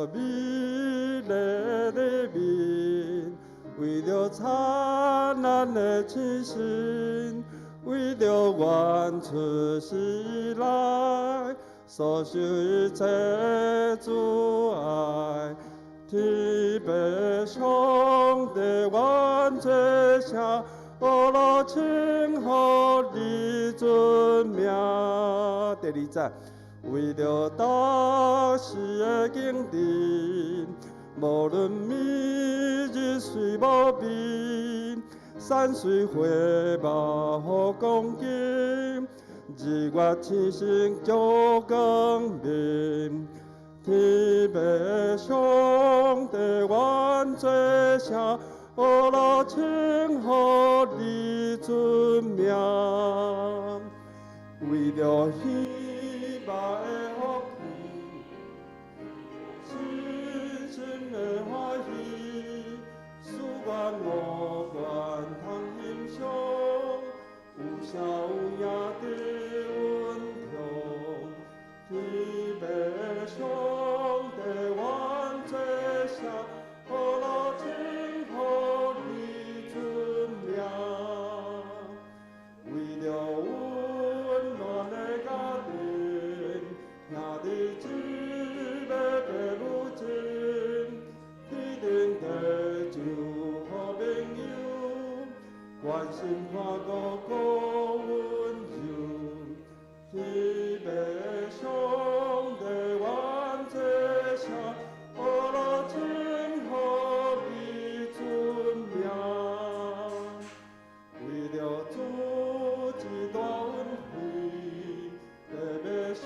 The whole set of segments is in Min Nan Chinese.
著美麗的面，為著燦爛的星星，為著原出世來，所受一切阻礙。天父上帝願做聲，阿羅稱呼你尊名。第二節，為著當時的景致，無論暝日雖無變，山水花木好光景，日月星星照光明。天父上帝願做聲，阿羅稱呼你尊名。為著希望的福氣，深深的歡喜，思願無關通欣賞，有聲有影佇阮中。天父上帝願做聲，阿羅稱呼你尊名。為著溫暖的家庭，兄弟姊妹爸母親，天頂地就好朋友，關心看顧顧溫柔。天父上帝願做聲，阿羅稱呼你尊名。為著主之大恩惠，白白賞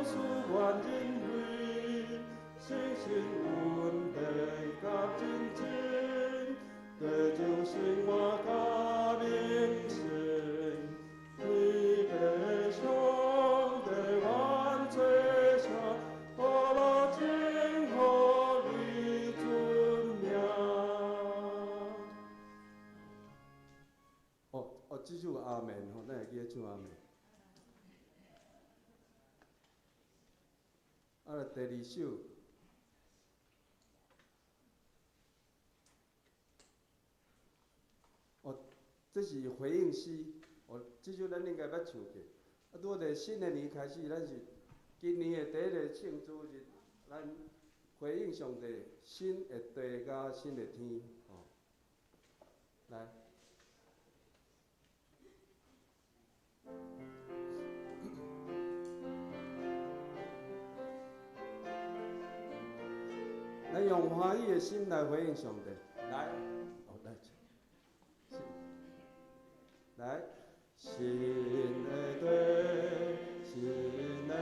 賜願人類，誠實穩定佮真情，地球生活佮民生。天父上帝願做聲，阿羅稱呼你尊名。哦哦，這首阿門吼，咱會記得唱阿門。啊，第二首。哦，這是回應詩，哦，這首咱應該捌唱過。啊，拄好佇新的年開始，咱是今年的第一个慶祝日，咱回應上帝新的地佮新的天，哦，來。咱用歡喜的心來回應上帝，來，哦，來，來，新的地，新的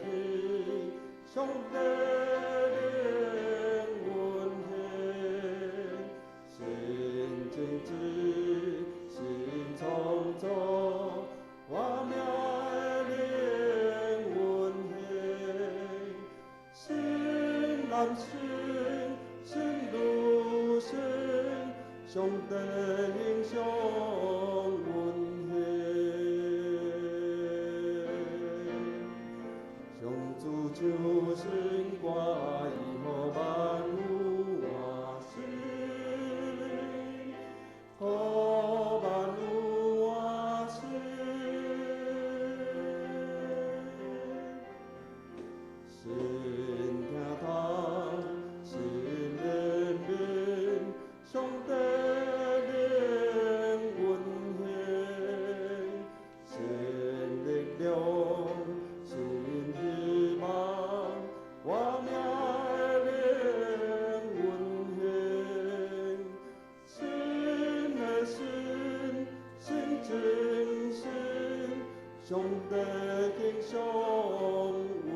天，上帝靈運行，新經濟，新創造，活命的靈運行，新男新，新女性，上帝形象運行，上主唱新歌，伊予萬有活新，予萬有活新。新聽筒，新人民，上帝靈運行，新力量，新希望，活命的靈運行，新的心，新精神，上帝形象運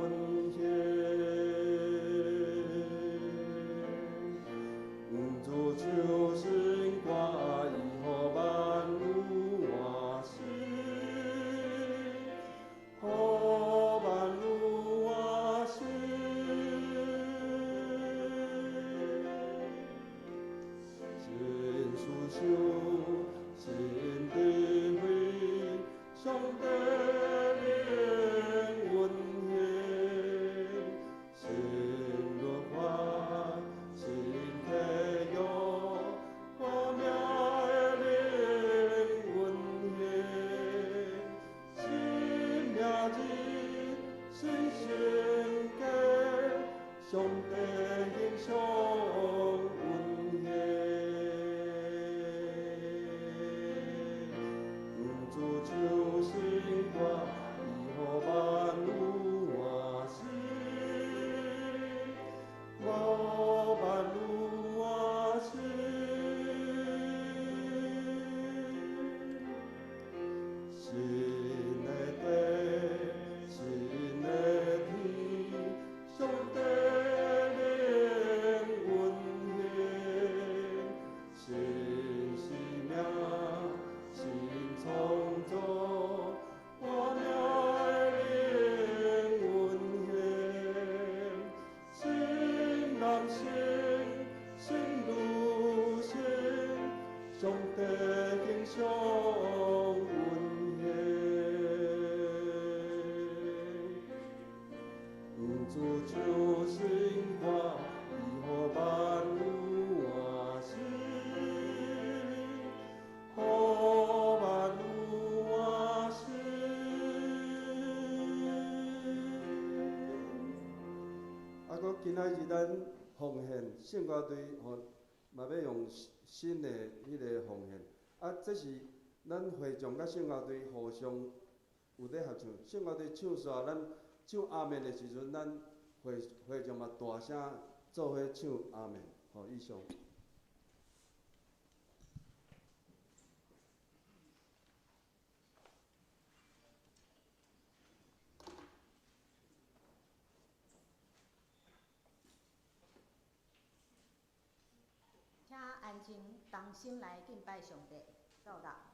行。主唱新歌，伊予萬有活新，予萬有活新。新思想，新智慧，上帝靈運上帝形象運行。毋自唱新歌，伊予萬有換新，予萬有換新。新的地，新的天，上帝靈運行，新生命，新創造，活命的靈運行，新男性，新女性，上帝形象運行。毋自唱新歌，伊予萬有換新，予萬有換新。啊，閣今仔日咱奉獻聖歌隊吼，嘛欲用新的彼个奉獻。啊，這是咱會眾佮聖歌隊互相有咧合唱，聖歌隊唱煞，咱唱阿們的時陣，咱會眾嘛大聲做伙唱阿們，好，以上。請安靜，同心來敬拜上帝，到啦。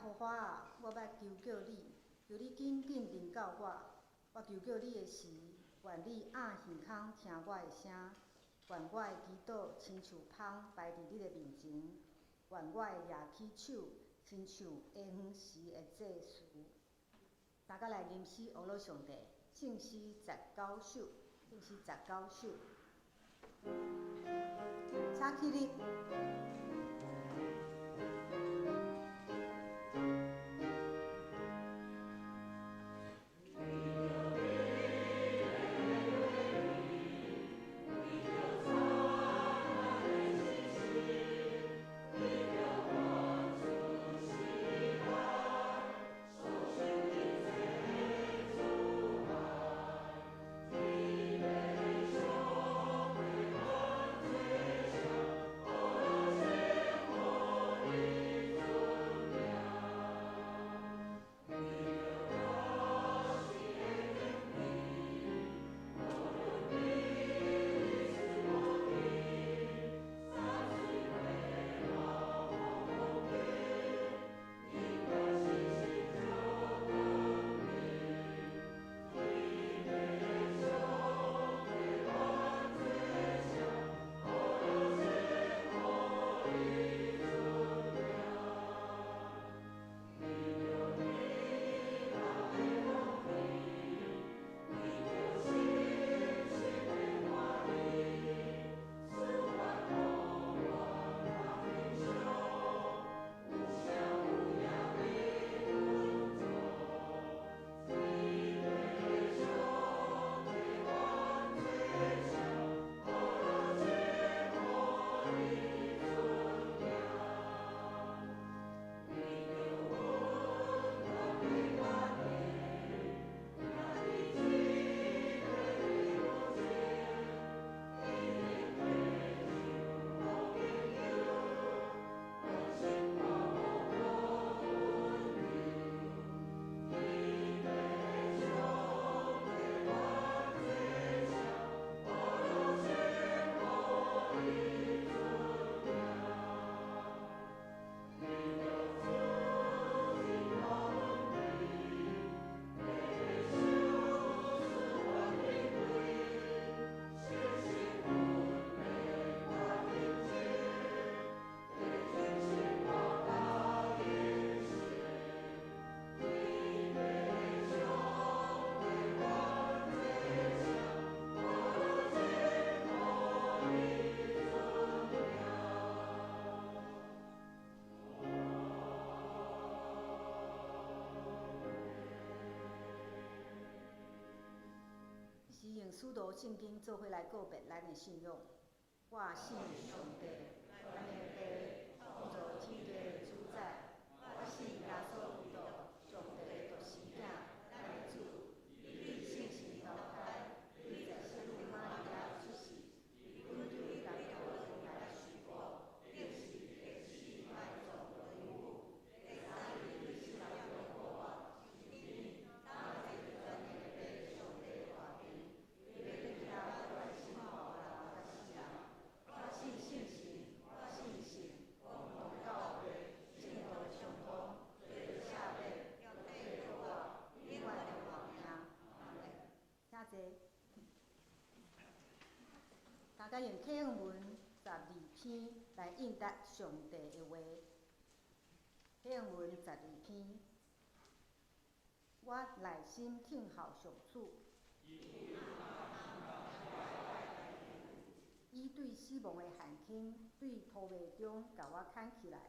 和華啊，我欲求叫你，求你緊緊臨到我。我求叫你的時，願你掩耳孔聽我的聲，願我的祈禱親像香擺佇你的面前，願我的舉起手親像下昏時的祭司。大家來吟詩阿羅上帝，聖詩十九首，聖詩十九首，請起立。是用使徒信經做伙來告白咱的信仰。我信上帝，咱的父，創造天地的主宰。我信耶穌基督，上帝的獨生囝，咱的主。伊對聖神投胎，對在聖母瑪利亞出世，本丟彼拉多來受苦，釘死釘死埋葬落陰府，第三日對死人中復活，升天，當坐佇全能的父上帝的大爿，伊欲轉來判生活的人佮死人。我信聖神，我信聖公同教會，聖徒的相通，罪的赦免，肉體的復活，永遠的活命。阿們。請坐。大家用啟應文12篇來應答上帝的話。啟應文十二篇，我內心聽候上主，伊對死亡的陷坑，對塗迷中共我牽起來。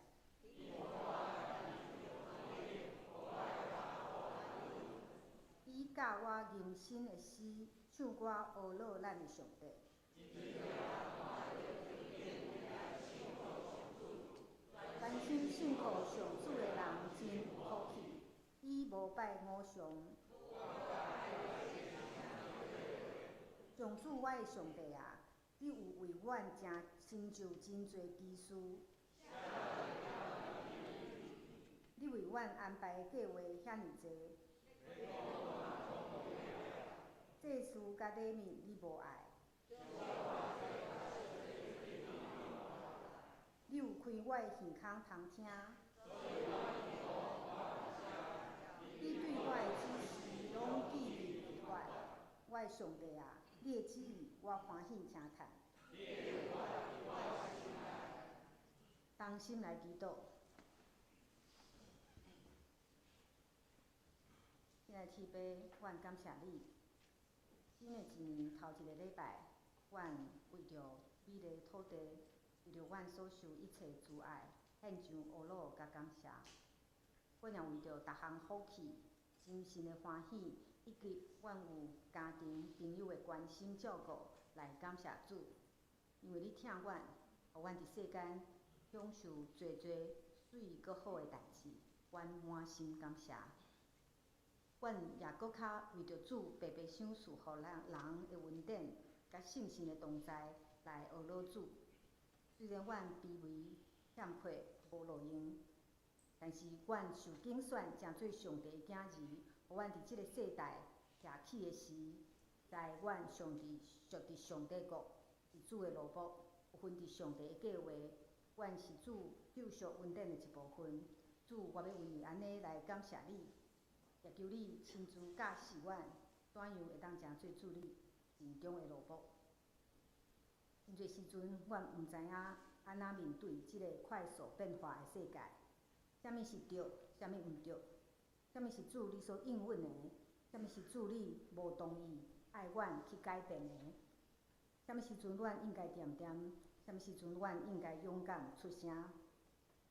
伊教我人生的詩，唱歌阿樂咱的上帝。專心信靠上主的人真有福氣，伊無拜偶像。上主，我的上帝啊，你有為阮成就真濟奇事。你為阮安排的計劃遐爾濟，祭司佮禮物你無愛。你有開我的耳孔通聽。你對我的指示攏記佇律法。我的上帝啊，你的旨意我歡喜聽看。同心來祈禱。親愛天父，阮感謝你。新的一年頭一个禮拜，阮為著美麗土地，為著阮所受一切慈愛，獻上呵咾佮感謝。阮也為著逐項福氣、真心的歡喜，以及阮有家庭朋友的關心照顧，來感謝主。因為你疼阮，予阮佇世間享受濟濟媠閣好的代誌，阮滿心感謝。阮也閣較為著主白白賞賜予咱人的恩典，佮聖神的同在來呵咾主。雖然阮卑微欠缺無路用，但是阮受揀選成做上帝的囝兒，予阮佇這个世代徛起的時，知阮上帝屬佇上帝國，是主的奴僕，有份佇上帝的計畫。阮是主救贖恩典的一部分。主，我欲為按呢來感謝你，也求你親自教示阮，怎樣會當成做主你盡忠的奴僕。真濟時陣，阮毋知影按怎面對這个快速變化的世界，啥物是對，啥物毋對，啥物是主你所應允的，啥物是主你無同意愛阮去改變的，啥物時陣阮應該恬恬，啥物時陣阮應該勇敢出聲。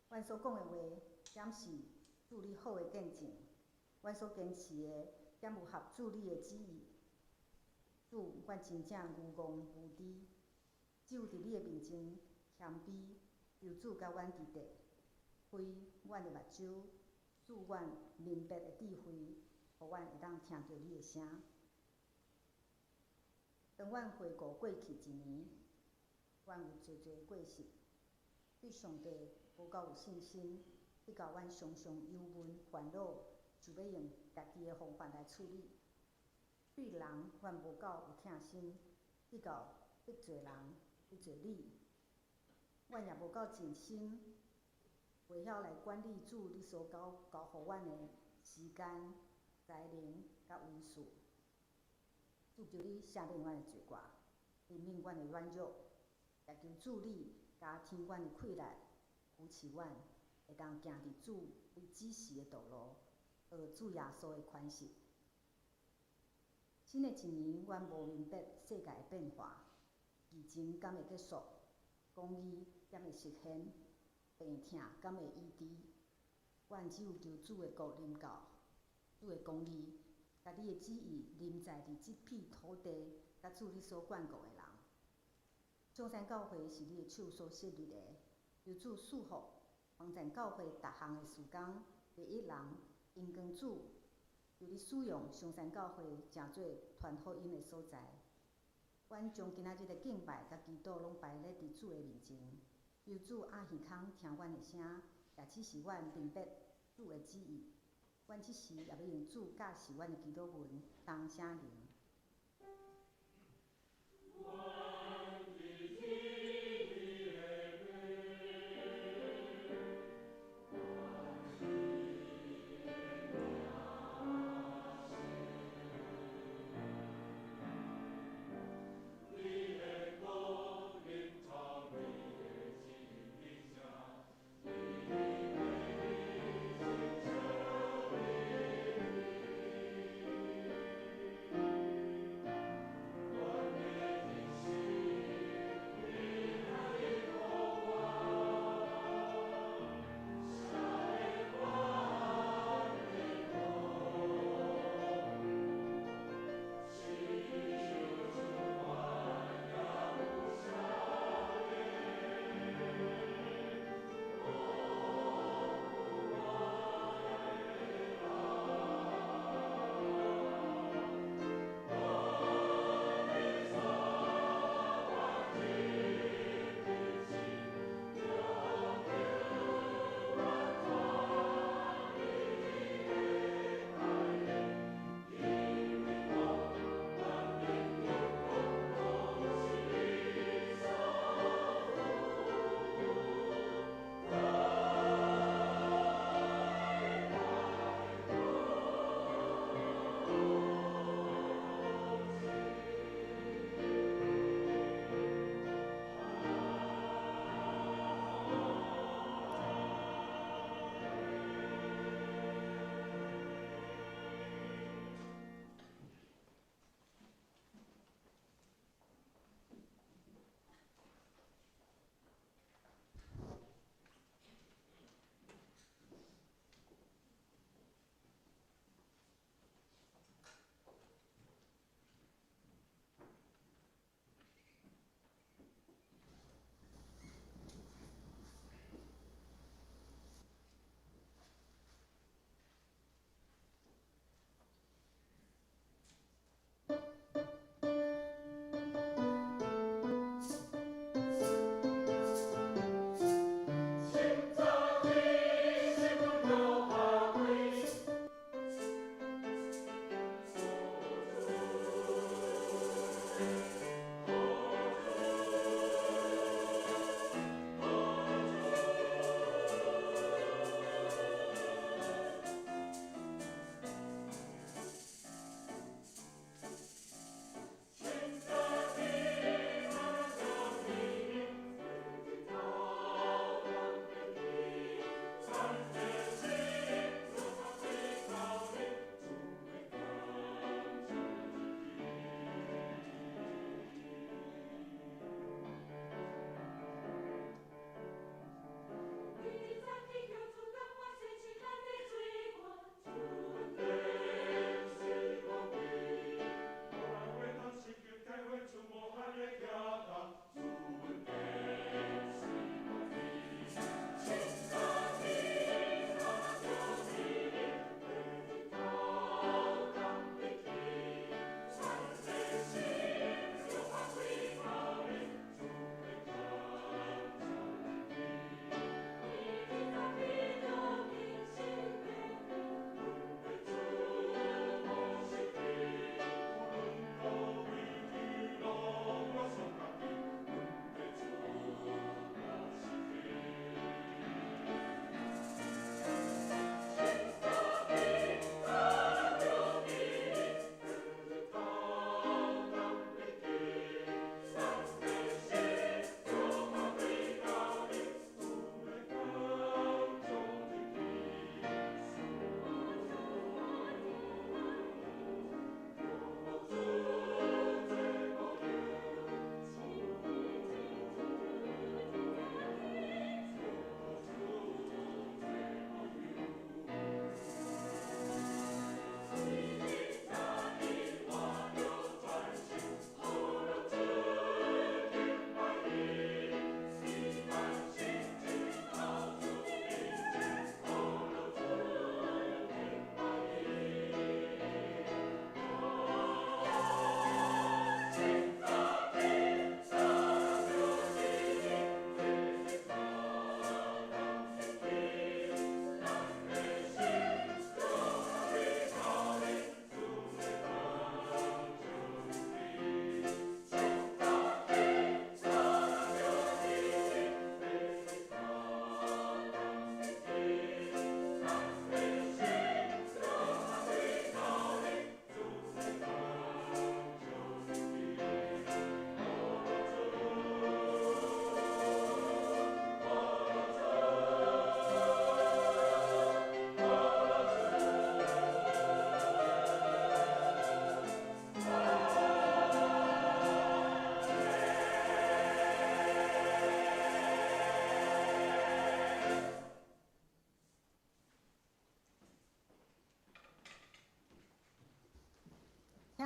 阮所講的話，敢是主你好的見證？阮所堅持的，敢有合主你的旨意？主，阮真正愚戇無知，只有佇你的面前謙卑，求主佮阮佇咧，開阮的目睭，賜阮明白的智慧，予阮會當聽著你的聲。當阮回顧過去一年，阮有濟濟過失，對上帝無夠有信心，去到阮常常憂悶煩惱，想欲用家己的方法來處理。對人，阮無夠有疼心，去到得罪人、得罪你。阮也無夠盡心，袂曉來管理主你所交交予阮的時間、才能佮恩賜。主求你赦免阮的罪過，憐憫阮的軟弱，也求主你加添阮的氣力，扶持阮，會當行佇主你指示的道路，學主耶穌的款式。新的一年，阮無明白世界的變化，疫情敢會結束，公義敢會實現，病痛敢會醫治。阮只有求主的國臨到，主的公義，共你的旨意臨在佇這片土地，佮主你所眷顧的人。松山教會是你的手所設立的，求主賜福，幫贊教會逐項的事工，第一人榮光主，求你使用松山教會成做傳福音的所在。阮將今仔日的敬拜佮祈禱攏擺列佇主的面前，求主掩耳孔聽阮的聲，也指示阮明白主的旨意。阮這時也欲用主教示阮的祈禱文，同聲念。阮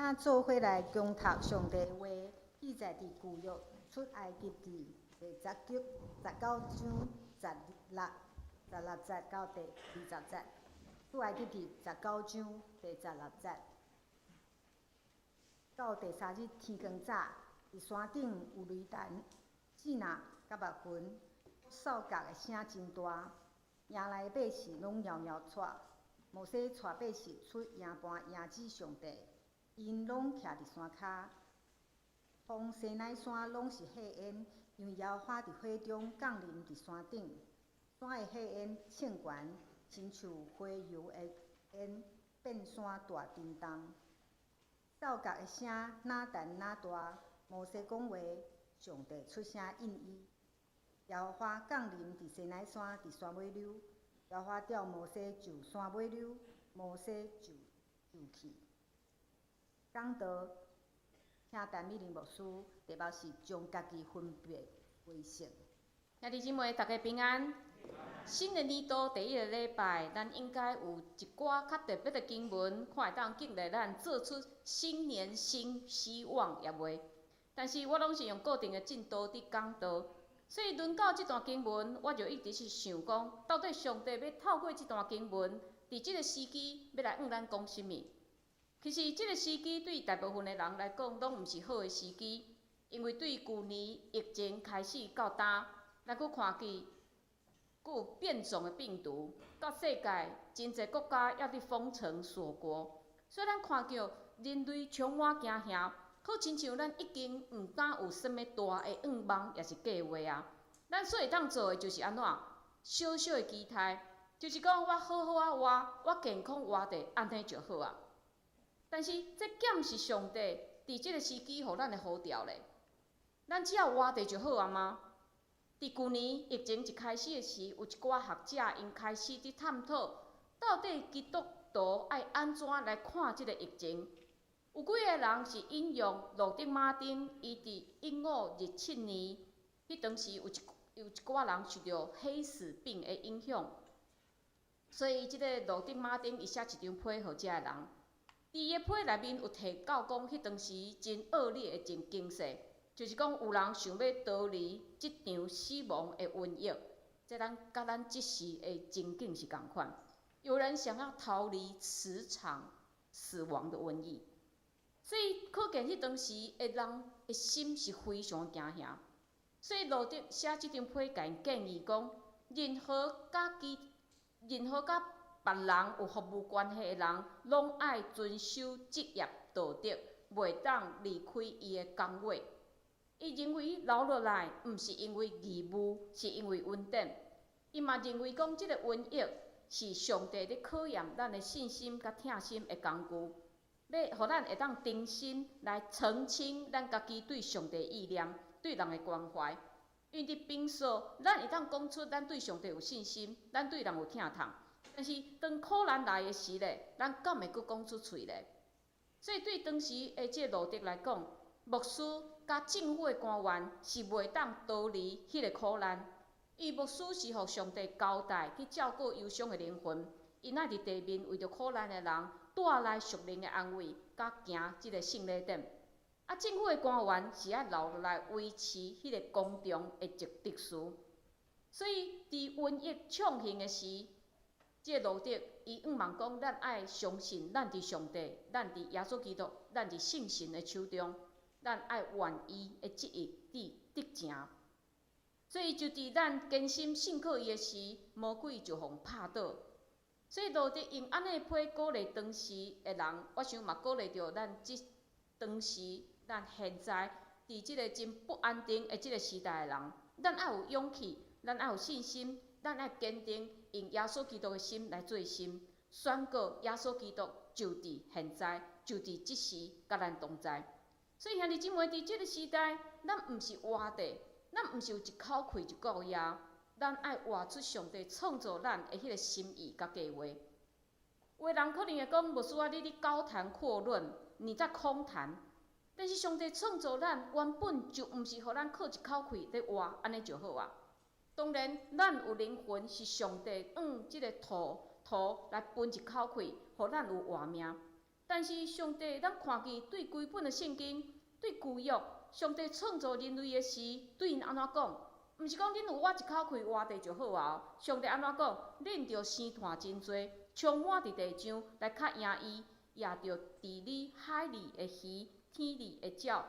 請做伙來恭讀上帝話，記載佇舊約出埃及記第十九十九章十六節到第二十節。出埃及記十九章第十六節。到第三日天光早，佇山頂有雷霆、爍爁佮密雲，哨角的聲真大，營內百姓攏搖搖掣。摩西帶百姓出營盤迎接上帝，𪜶攏徛佇山跤。風西奈山攏是火焰，因為耶和華佇火中降臨佇山頂。山的火焰衝懸，親像火油的煙，變山大震動。哨角的聲若陳若大，摩西講話，上帝出聲應伊。耶和華降臨佇西奈山，佇山尾溜。耶和華召摩西上山尾溜，摩西就上去。講道，請陳美玲牧師，題目是將家己分別為聖。兄弟姊妹，大家平安。新的年度第一个禮拜，咱應該有一寡較特別的經文，看會當激勵咱做出新年新希望，也袂。但是我攏是用固定的進度佇講道，所以輪到這段經文，我就一直是想講，到底上帝欲透過這段經文，佇這个時機欲來向咱講啥物？其實這个時機對大部分的人來講，攏毋是好的時機，因為對舊年疫情開始到今，咱閣看見閣有變種的病毒，到世界真濟國家猶佇封城鎖國，所以咱看著人類充滿驚嚇，好親像咱已經毋敢有啥物大的願望，抑是計劃啊。咱所會當做的就是按怎？小小的期待，就是講我好好仔活，我健康活著，按呢就好啊。但是這敢是上帝佇這个時機予咱的呼召咧？咱只要活著就好啊嗎？佇舊年疫情一開始的時，有一寡學者𪜶開始佇探討，到底基督徒愛按怎來看這个疫情？有幾个人是引用路德馬丁，伊佇1527年，彼當時有一寡人受著黑死病的影響，所以這个路德馬丁伊寫一張批予這个人。佇伊的批內面有提到講，彼當時真惡劣的情形勢，就是講有人想欲逃離這場死亡的瘟疫，這咱佮咱這時的情景是仝款。有人想要逃離此場死亡的瘟疫，所以可見彼當時的人的心是非常驚嚇。所以路德寫這張批，共𪜶建議講，任何佮別人有服務關係的人，攏愛遵守職業道德，袂當離開伊的崗位。伊認為留落來，毋是因為義務，是因為恩典。伊嘛認為講，這个瘟疫是上帝咧考驗咱的信心佮疼心的工具，欲予咱會當重新來澄清咱家己對上帝意念、對人的關懷。因為佇平素，咱會當講出咱對上帝有信心，咱對人有疼痛。但是當苦難來的時咧，咱敢會閣講出喙咧？所以對當時的這個路德來講，牧師佮政府的官員是袂當逃離彼个苦難。伊牧師是予上帝交代去照顧憂傷的靈魂，𪜶愛佇地面為著苦難的人帶來屬靈的安慰，佮行這个聖禮典。啊，政府的官員是愛留落來維持彼个公眾的秩序。所以，佇瘟疫暢行的時，這个路德伊向望講，咱愛相信，咱佇上帝，咱佇耶穌基督，咱佇聖神的手中，咱愛願伊的旨意得得成。所以，就佇咱堅心信靠伊的時，魔鬼就予拍倒。所以，路德用按呢批鼓勵當時的人，我想嘛鼓勵著咱這當時、咱現在佇這个真不安定的這个時代的人，咱愛有勇氣，咱愛有信心，咱愛堅定用耶穌基督的心來做心，宣告耶穌基督就佇現在，就佇這時，佮咱同在。所以兄弟姊妹，佇這个時代，咱毋是活著，咱毋是有一口氣就夠矣，咱愛活出上帝創造咱的彼个心意佮計劃。有的人可能會講，牧師啊，你咧高談闊論，你在空談。但是上帝創造咱，原本就毋是予咱靠一口氣咧活，按呢就好啊。當然，咱有靈魂是上帝按這个土來分一口氣，予咱有活命。但是上帝，咱看見對規本的聖經，對舊約，上帝創造人類的時，對𪜶按怎講？毋是講恁有我一口氣活地就好啊！上帝按怎講？恁著生湠真濟，充滿佇地上，來較贏伊，也著治理海裡的魚、天裡的鳥，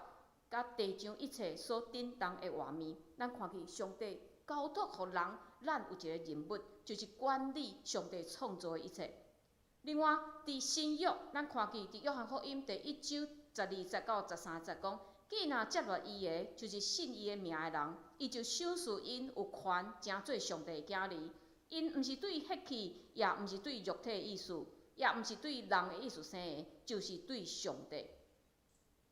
佮地上一切所振動的活物。咱看見上帝交託予人，咱有一个任務，就是管理上帝創造的一切。另外，佇新約，咱看見佇約翰福音第1章12節到13節講：既若接納伊的，就是信伊的名的人，伊就賞賜𪜶有權成做上帝的囝兒。𪜶毋是對血氣，也毋是對肉體的意思，也毋是對人的意思生的，就是對上帝。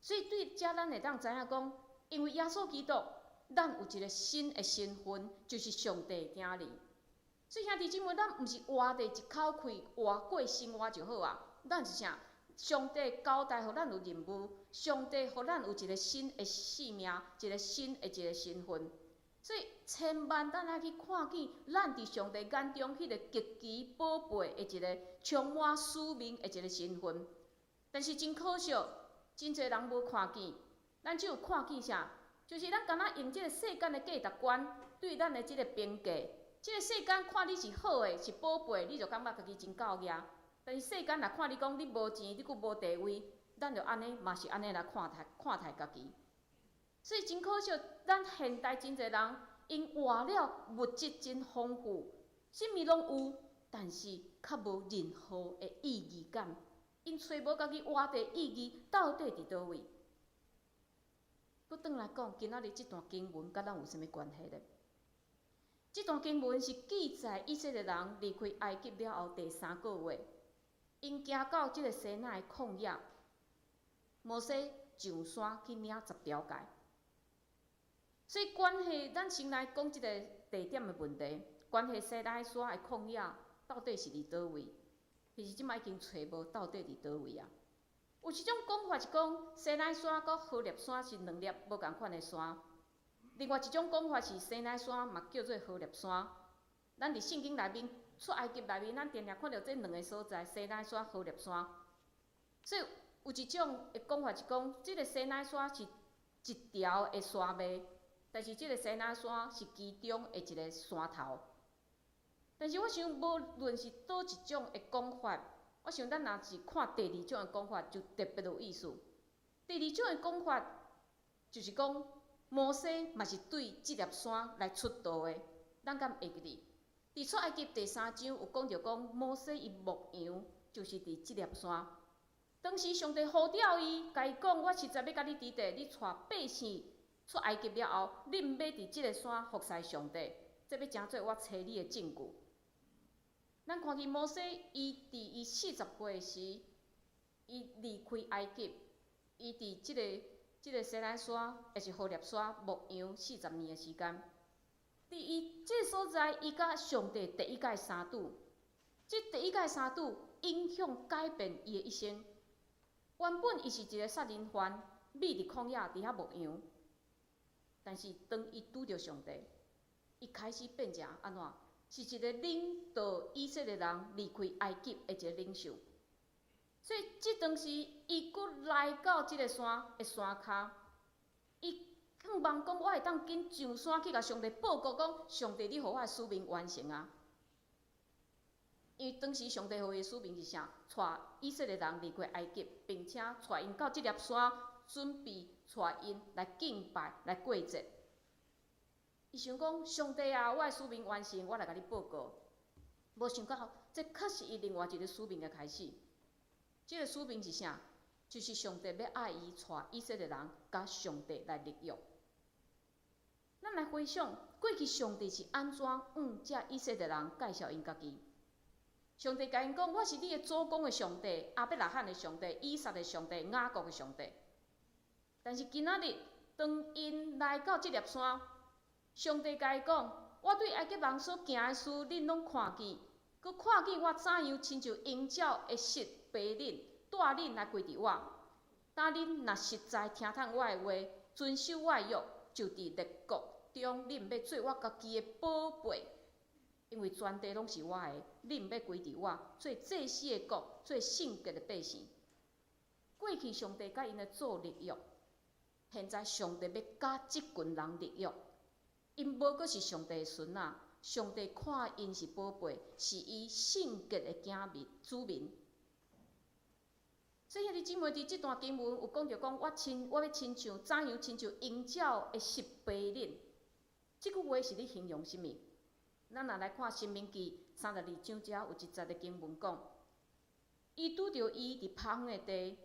所以對遮咱會當知影講，因為耶穌基督，咱有一个新的身份，就是上帝的囝兒。所以兄弟姊妹，咱毋是活佇一口氣活過生活就好啊！咱是啥？上帝交代予咱有任務，上帝予咱有一个新的生命，一个新的一个身份。所以千萬咱愛去看見，咱佇上帝眼中彼个極其寶貝的一个充滿使命的一个身份。但是真可惜，真濟人無看見，咱只有看見啥？就是咱敢若用這个世間的價值觀對咱的這个評價。這个世間看你是好的，是寶貝，你就感覺家己真夠額。但是世間若看你講你無錢，你閣無地位，咱就按呢嘛是按呢來看待看待家己。所以真可惜，咱現代真濟人，𪜶活了物質真豐富，啥物攏有，但是較無任何的意義感。𪜶揣無家己活的意義到底佇佗位？閣轉來講，今仔日這段經文佮咱有啥物關係咧？這段經文是記載以色列人離開埃及了後第三個月，𪜶行到這个西奈曠野，摩西上山去領十條誡。所以關係，咱先來講這个地點的問題。關係西奈山的曠野到底是佇佗位？其實這擺已經揣無到底佇佗位啊。有一種講法是講西奈山佮何烈山是兩粒無仝款的山。另外一種講法是西奈山嘛叫做何烈山。咱佇聖經內面出埃及內面，咱定定看著這兩个所在：西奈山、何烈山。所以有一種的講法是講，這个西奈山是一條的山脈，但是這个西奈山是其中的一个山頭。但是我想，無論是佗一種的講法，我想咱若是看第二種的講法，就特別有意思。第二種的講法就是講，摩西嘛是對這粒山來出道的，咱敢會記得？佇出埃及第三章有講著講，摩西伊牧羊就是佇這粒山。當時上帝呼召伊，共伊講：我實在欲佮你佇佇，你帶百姓出埃及了後，你毋欲佇這个山服侍上帝，這欲成做我揣你的證據。咱看見摩西，伊佇伊40歲時，伊離開埃及，伊佇這个西奈山，抑是何烈山牧羊四十年的時間。佇伊這个所在，伊佮上帝第一擺相拄，這第一擺相拄影響改變伊的一生。原本伊是一个殺人犯，覕佇曠野佇遐牧羊。但是當伊拄著上帝，伊開始變成按怎？是一个領導以色列人離開埃及的一个領袖。所以這當時，伊閣來到這个山的山跤，伊向望講：我會當緊上山去共上帝報告講，上帝，你予我的使命完成啊！因為當時上帝予伊的使命是啥？帶以色列人離開埃及，並且帶𪜶到這粒山，準備帶𪜶來敬拜、來過節。伊想講：上帝啊，我的使命完成，我來共你報告。無想到，這確是伊另外一个使命的開始。這个使命是啥？就是上帝欲愛伊帶以色列人佮上帝來立約。咱來回想過去，上帝是按怎向這以色列人介紹𪜶家己？上帝共𪜶講：我是你的祖公的上帝，亞伯拉罕的上帝，以撒的上帝，雅各的上帝。但是今仔日，當𪜶來到這粒山，上帝共伊講：我對埃及人所行的事，恁攏看見，閣看見我怎樣親像鷹鳥會失父恁，帶恁來歸佇我。當恁若實在聽從我的話，遵守我的約，就佇列國中，恁欲做我家己的寶貝，因為全地攏是我的，恁欲歸佇我，做祭司的國，做聖潔的百姓。過去上帝佮𪜶的做立約，現在上帝欲佮這群人立約，𪜶無閣是上帝的孫仔，上帝看𪜶是寶貝，是伊聖潔的子民子民。所以兄弟姊妹，佇這段經文有講著講，我欲親像怎樣親像鷹鳥的翼飛恁。這句話是咧形容啥物？咱若來看《申命記》32章遮有一節的經文講，伊拄著伊佇荒的地，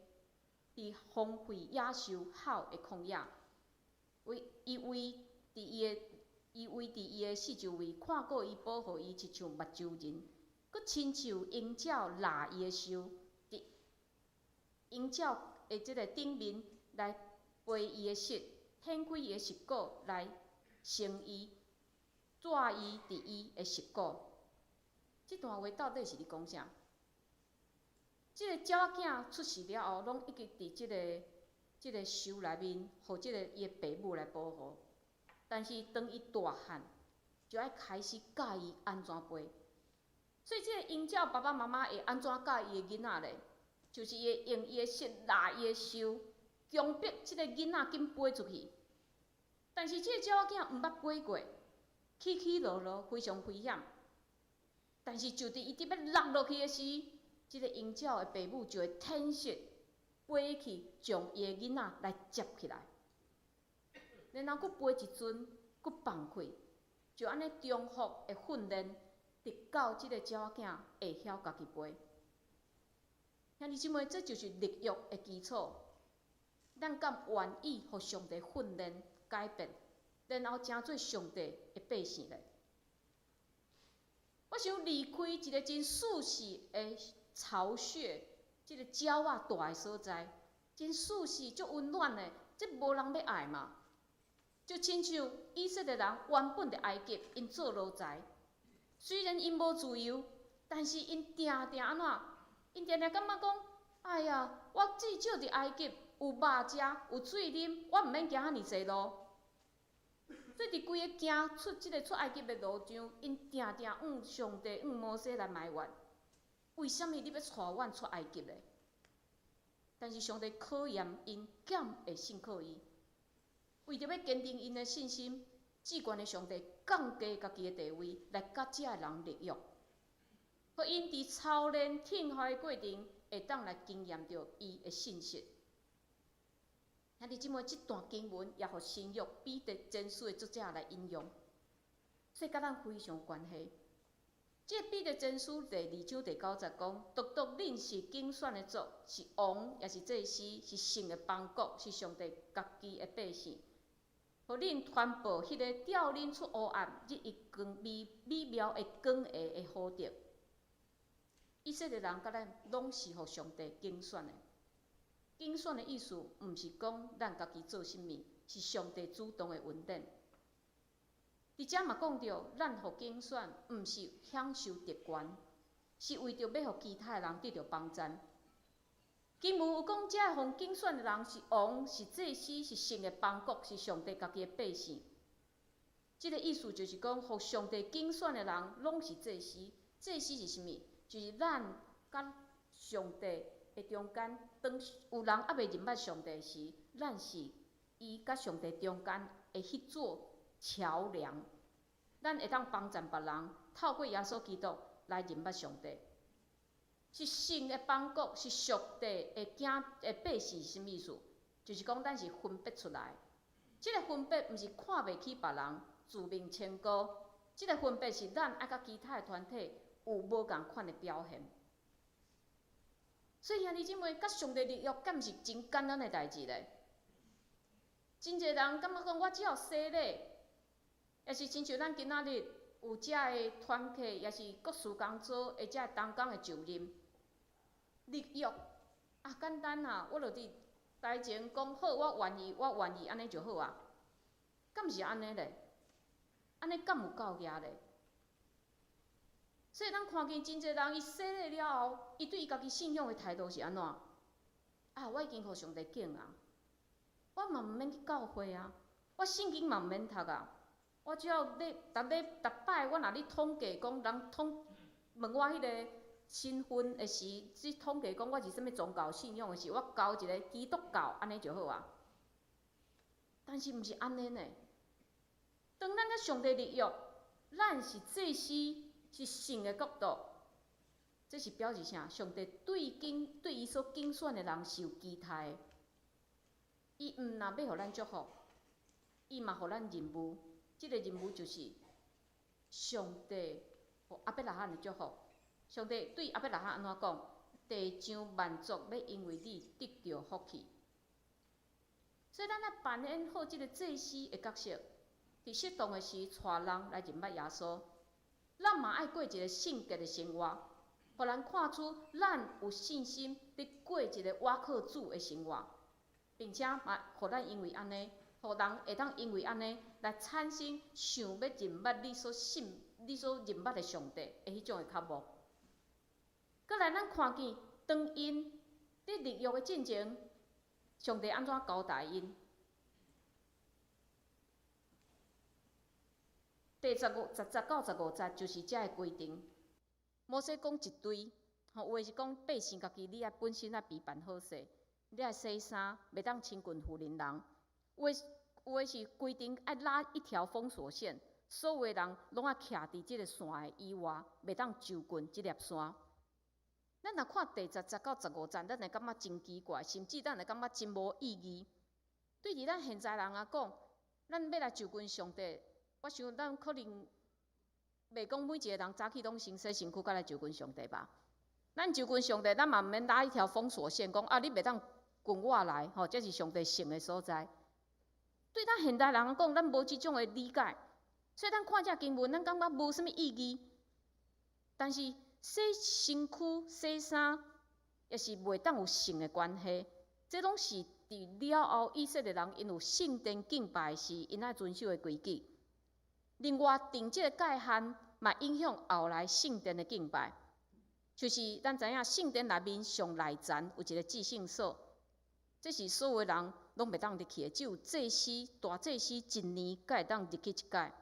佇荒廢野獸吼的曠野，為伊為佇伊的伊為佇伊的四周圍看顧伊，保護伊，親像目睭人，閣親像鷹鳥掠伊的鶖，佇鷹鳥的這个頂面來飛伊的翼，掀開伊的翼骨來承伊，蹛伊佇伊的翼骨。這段話到底是咧講啥？這个鳥仔囝出世了後，攏一直佇這個鶖內面，予這个伊的爸母來保護。但是當伊大漢，就愛開始教伊按怎飛。所以這个鷹鳥爸爸媽媽會按怎教伊的囡仔咧？就是伊會用伊的翼拉伊的鶖，強迫這个囡仔緊飛出去。但是這个鳥仔囝毋捌飛過，起起落落非常危險。但是就佇伊佇欲落落去的時，這个鷹鳥的爸母就會展翅飛去，將伊的囡仔來接起來，然後閣飛一陣，閣放開，就按呢重複的訓練，直到這个鳥仔囝會曉家己飛。兄弟姊妹，這就是立約的基礎。咱敢願意予上帝訓練、改變，然後成做上帝的百姓咧？我想離開一个真舒適的巢穴，這个鳥仔蹛的所在，真舒適、足溫暖的，這無人欲愛嘛？就親像以色列人原本佇埃及，𪜶做奴才，雖然𪜶無自由，但是𪜶定定按怎？𪜶定定感覺講：哎呀，我至少佇埃及有肉食，有水啉，我毋免行遐爾濟路。所以佇規个行出這个出埃及的路上，𪜶定定向上帝、向摩西來埋怨：為啥物你欲帶阮出埃及咧？但是上帝考驗𪜶，敢會信靠伊？為著欲堅定𪜶的信心，至懸的上帝降低家己的地位，來佮這个人立約，予𪜶佇操練聽候的過程，會當來經驗著伊的信實。兄弟姊妹，這段經文也予新約彼得前書的作者來引用，所以佮咱非常有關係。這個彼得前書第二章第九節講：獨獨恁是揀選的族，是王，也是祭司，是聖的邦國，是上帝家己的百姓。予恁傳報彼个召恁出黑暗，入伊光美美妙的光下的福德。以色列人佮咱攏是予上帝揀選的。揀選的意思，毋是講咱家己做啥物，是上帝主動的恩典。佇遮嘛講著，咱予揀選，毋是享受特權，是為著欲予其他的人得著幫贊。經文有講，這个予揀選的人是王，是祭司，是聖的邦國，是上帝家己的百姓。這个意思就是講，予上帝揀選的人，攏是祭司。祭司是啥物？就是咱佮上帝的中間，當有人猶未認捌上帝時，咱是伊佮上帝中間的彼座橋梁。咱會當幫贊別人，透過耶穌基督來認捌上帝。是聖的邦國，是屬地的子的百姓，是啥物意思？就是講咱是分別出來。這个分別毋是看袂起別人，自命清高。這个分別是咱愛佮其他的團體有無仝款的表現。所以兄弟姊妹，佮上帝立約，敢毋是真簡單的代誌咧？真濟人感覺講，我只要洗禮，也是親像咱今仔日有遮的團契，也是國事工組的遮同工的就任立約啊，簡單啊，我就佇台前講好，我願意，我願意，按呢就好啊。敢毋是按呢咧？按呢敢有夠額咧？所以咱看見真濟人，伊洗禮了後，伊對伊家己信仰的態度是按怎？啊，我已經予上帝揀啊，我嘛毋免去教會啊，我聖經嘛毋免讀啊，我只要咧，逐禮逐擺我若咧統計講，人統問我彼个身份的時，去統計講我是啥物宗教信仰的時，我交一个基督教按呢就好啊。但是毋是按呢呢。當咱佮上帝立約，咱是祭司，是聖的國度，這是表示啥？上帝對揀對伊所揀選的人是有期待的。伊毋若欲予咱祝福，伊嘛予咱任務。這个任務就是上帝予亞伯拉罕的祝福。上帝對亞伯拉罕按怎講？地上萬族欲因為你得著福氣。所以咱愛扮演好這个祭司的角色，佇適當的時，帶人來認捌耶穌。咱嘛愛過一个聖潔的生活，予人看出咱有信心佇過一个倚靠主的生活，並且嘛，予咱因為按呢，予人會當因為按呢來產生想欲認捌你所信、你所認捌的上帝的彼種的渴慕。閣來，咱看見當𪜶佇立約的進前，上帝按怎交代𪜶？第十五、十節到十五節就是遮个規定。摩西講一堆，吼，有的是講百姓家己，你愛本身愛備辦好勢，你愛洗衫，袂當親近婦人人。有的有的是規定愛拉一條封鎖線，所有的人攏愛徛佇這个線的以外，袂當就近這粒山。咱若看第十節到十五節，咱會感覺真奇怪，甚至咱會感覺真無意義。對佇咱現在人來講，咱欲來就近上帝，我想咱可能袂講每一个人早起攏先洗身軀，才來就近上帝吧。咱就近上帝，咱嘛毋免拉一條封鎖線，講啊，你袂當近我來，吼，這是上帝聖的所在。對咱現代人來講，咱無這種的理解，所以咱看這經文，咱感覺無啥物意義。但是洗身軀、洗衫，抑是袂當有性的關係，這攏是佇了後以色列人𪜶有聖殿敬拜時，𪜶愛遵守的規矩。另外，定這个界限嘛，影響後來聖殿的敬拜。就是咱知影聖殿內面上內層有一个至聖所，這是所有人攏袂當入去的，只有祭司、大祭司一年才會當入去一擺。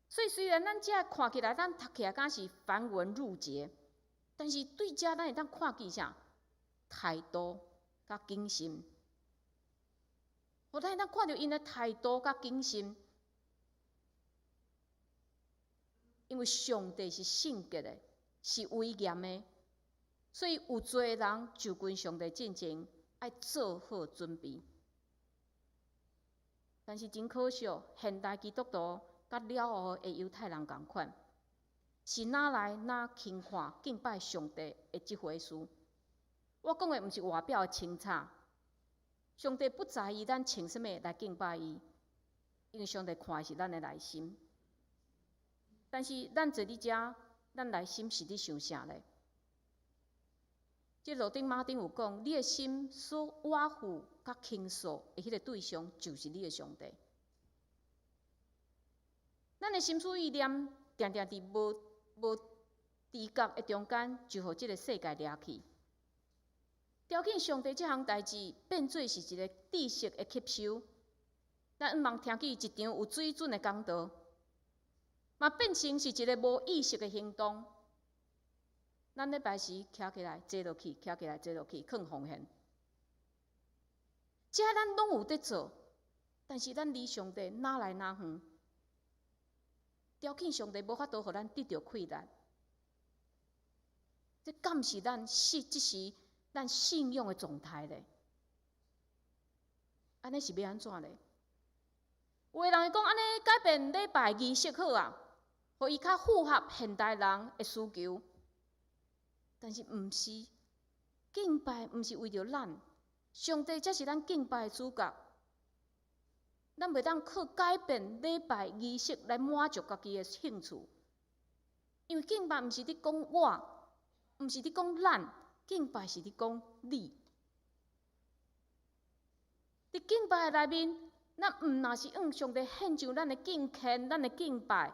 所以雖然咱這看起來，咱讀起來敢是繁文縟節，但是對這咱會當看見啥？態度佮謹慎。予咱會當看著𪜶的態度佮謹慎，因為上帝是聖潔的，是威嚴的，所以有罪的人就近上帝進前，愛做好準備。但是真可惜，現代基督徒佮了後的猶太人仝款，是哪來哪輕看敬拜上帝的這回事。我講的毋是外表的清彩，上帝不在意咱穿啥物來敬拜伊，因為上帝看的是咱的內心。但是咱坐佇遮，咱內心是佇想啥咧？這羅丁馬丁有講，你的心所倚附佮傾訴的彼个對象，就是你的上帝。咱的心思意念，定定佇無無知覺的中間，就予這个世界掠去。調緊上帝這項代誌，變做是一个知識的吸收。咱毋茫聽見一場有水準的講道，嘛變成是一个無意識的行動。咱禮拜時徛起來坐落去，徛起來坐落去，囥奉獻。這咱攏有佇做，但是咱離上帝哪來哪遠？調緊上帝無法度予咱得著氣力，這敢是咱是這時咱信仰的狀態咧？按呢是欲按怎咧？有的人會講按呢改變禮拜儀式好啊，予伊較符合現代人的需求。但是毋是，敬拜毋是為著咱，上帝才是咱敬拜的主角。咱袂當靠改變禮拜儀式來滿足家己的興趣，因為敬拜毋是佇講我，毋是佇講咱，敬拜是佇講你。佇敬拜的內面，咱毋若是向上帝獻上咱的敬虔、咱的敬拜，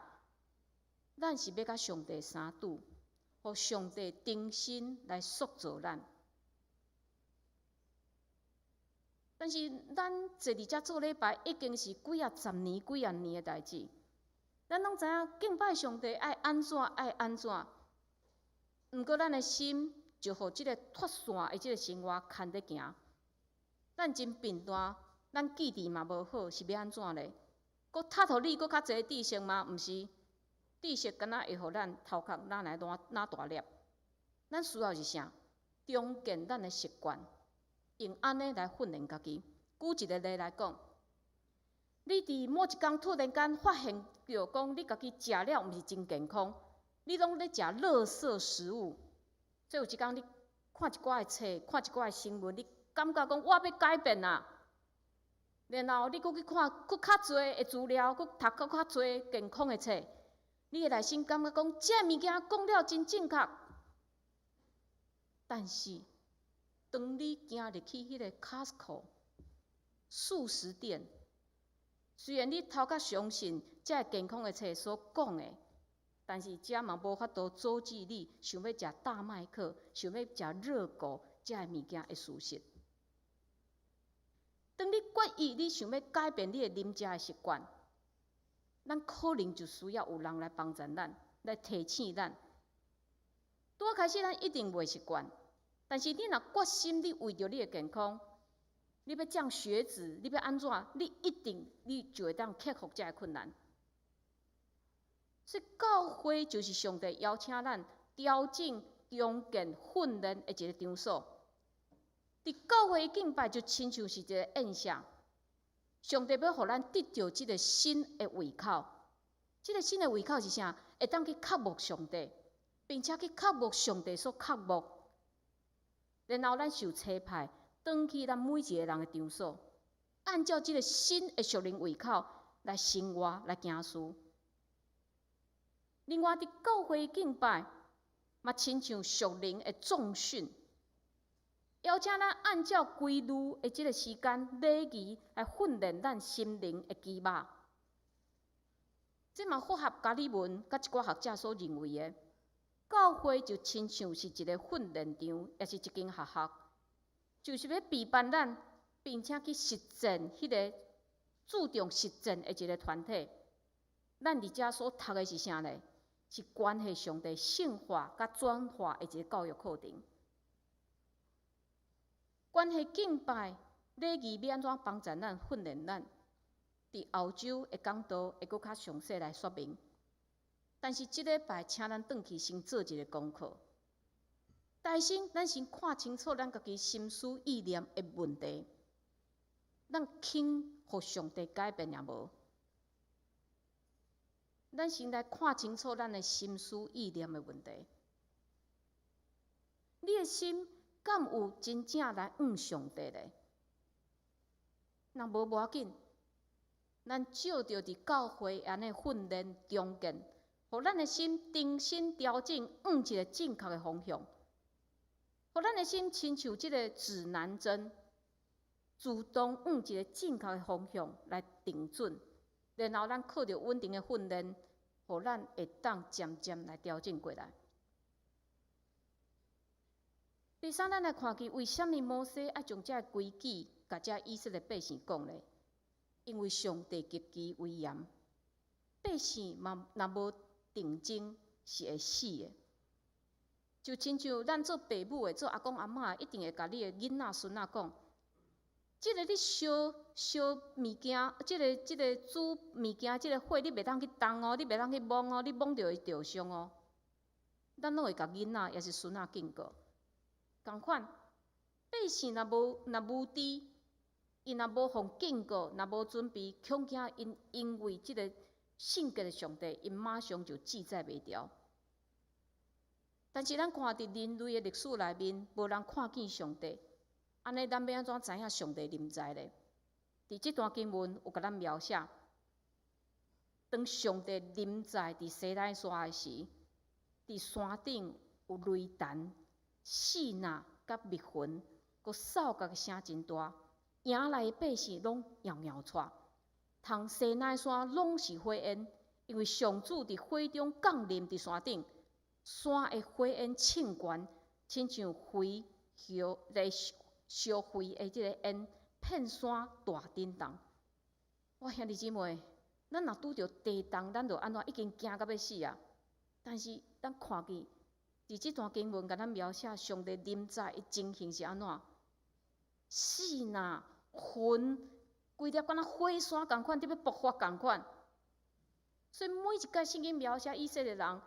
咱是欲佮上帝相拄，予上帝重新來塑造咱。但是咱坐佇遮做禮拜，已經是幾仔十年、幾仔年的代誌。咱攏知影敬拜上帝愛按怎，愛按怎。毋過咱的心就予這个脫線的這个生活牽咧行。咱真貧惰，咱記憶嘛無好，是欲按怎咧？閣踢予你閣較濟知識嗎？毋是，知識敢若會予咱頭殼若來偌若大粒。咱需要是啥？重建咱的習慣，用按呢來訓練家己。舉一个例來講，你佇某一工突然間發現著講你家己食了毋是真健康，你攏咧食垃圾食物。所以有一工你看一寡的冊，看一寡的新聞，你感覺講我欲改變啊。然後你閣去看閣較濟的資料，閣讀閣較濟健康的冊，你的內心感覺講，這个物件講了真正確。但是，當你行入去彼个 Costco 速食店，雖然你頭殼相信這个健康的冊所講的，但是這嘛無法度阻止你想欲食大麥克、想欲食熱狗這个物件的事實。當你決意你想欲改變你的啉食的習慣，咱可能就需要有人來幫助咱，來提醒咱。拄仔開始咱一定袂習慣，但是你若決心，你為著你的健康，你欲降血脂，你欲按怎，你一定你就會當克服這个困難。所以教會就是上帝邀請咱調整、重建、訓練的一个場所。佇教會敬拜就親像是一个宴席，上帝欲予咱得著這个新的胃口。這个新的胃口是啥？會當去渴慕上帝，並且去渴慕上帝所渴慕。然後咱受差派，轉去咱每一个人的場所，按照這个新的屬靈胃口來生活、來行事。另外，佇教會敬拜，嘛親像屬靈的重訓，邀請咱按照規律的這个時間禮儀來訓練咱心靈的肌肉。這嘛符合加爾文佮一寡學者所認為的，教會就親像是一个訓練場，抑是一間學校，就是欲備辦咱，並且去實踐彼个注重實踐的一个團體。咱佇遮所讀的是啥呢？是關係上帝聖化佮轉化的一个教育課程。關係敬拜禮儀欲按怎幫助咱訓練咱？佇後週的講道會閣較詳細來說明。但是這禮拜，請咱轉去先做一个功課。首先，咱先看清楚咱家己心思意念的問題，咱肯予上帝改變抑無？咱先來看清楚咱的心思意念的問題。你的心敢有真正來向上帝咧？若無無要緊，咱藉著佇教會按呢訓練重建，予咱的心重新調整，向一个正確的方向，予咱的心親像這个指南針，自動向一个正確的方向來定準。然後咱靠著穩定的訓練，予咱會當漸漸來調整過來。第三，咱來看見為啥物摩西愛將這个規矩共這以色列百姓講咧？因為上帝極其威嚴，百姓嘛若無定睛是會死的。就親像咱做爸母的、做阿公阿嬤的，一定會共你的囡仔孫仔講：這个你燒燒物件，這个煮物件，這个火你袂當去動哦，你袂當去摸哦，你摸著會著傷哦。咱攏會共囡仔抑是孫仔警告。仝款，百姓若無若無知，𪜶若無予警告，若無準備，恐驚𪜶因為這個聖潔的上帝，𪜶馬上就記載袂牢。但是咱看佇人類的歷史內面，無人看見上帝，按呢，咱欲按怎知影上帝臨在咧？佇這段經文有共咱描寫，當上帝臨在佇西奈山的時，佇山頂有雷霆、四爁佮密雲，閣哨角的聲真大，營內的百姓攏搖搖掣，通西奈山攏是火焰，因為上主佇火中降臨佇山頂，山的火焰衝懸，親像灰燒咧燒灰的這个煙，遍山大震動。我兄弟姊妹，咱若拄著地動，咱就按怎已經驚甲欲死啊！但是咱看見佇這段經文共咱描寫上帝臨在的情形是按怎？死若雲規粒敢若火山仝款，佇欲爆發仝款。所以每一擺聖經描寫以色列人，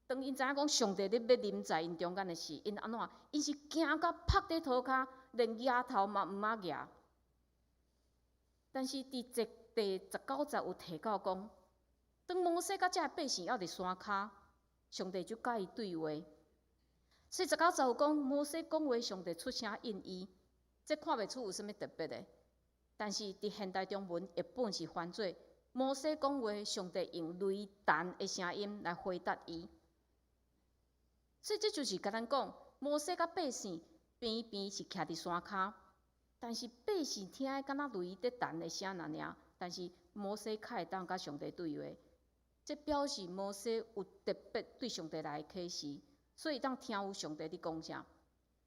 當𪜶知影講上帝咧欲臨在𪜶中間的時，𪜶按怎？𪜶是驚甲拍佇塗跤，連額頭嘛毋敢舉。但是佇這第19節有提到講，當摩西佮遮个百姓猶佇山跤，上帝就佮伊對話。所以十九節有講，摩西講話，上帝出聲應伊，這看袂出有啥物特別的。但是佇現代中文譯本是翻做摩西講話，上帝用雷霆的聲音來回答伊。所以這就是共咱講，摩西佮百姓邊邊是徛佇山跤，但是百姓聽的敢若雷佇彈的聲爾爾，但是摩西較會當佮上帝對話，這表示摩西有特別對上帝來的啟示，所以當聽有上帝佇講啥。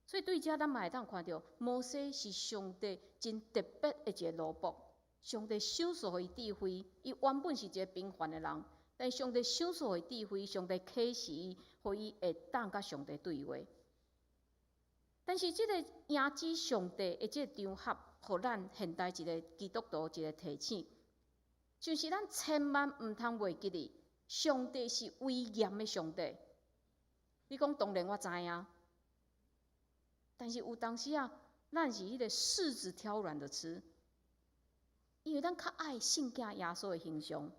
所以對遮咱嘛會當看著，摩西是上帝真特別的一個奴僕，上帝賞賜予伊智慧，伊原本是一個平凡的人，但上帝賞賜予伊智慧，上帝啟示伊，予伊會當佮上帝對話。但是這個迎接上帝的這個場合，予咱現代一個基督徒一個提醒，就是咱千萬毋通袂記得，上帝是威嚴的上帝。你講當然我知影，但是有當時啊，咱是彼個柿子挑軟的吃，因為咱較愛聖囝耶穌的形象。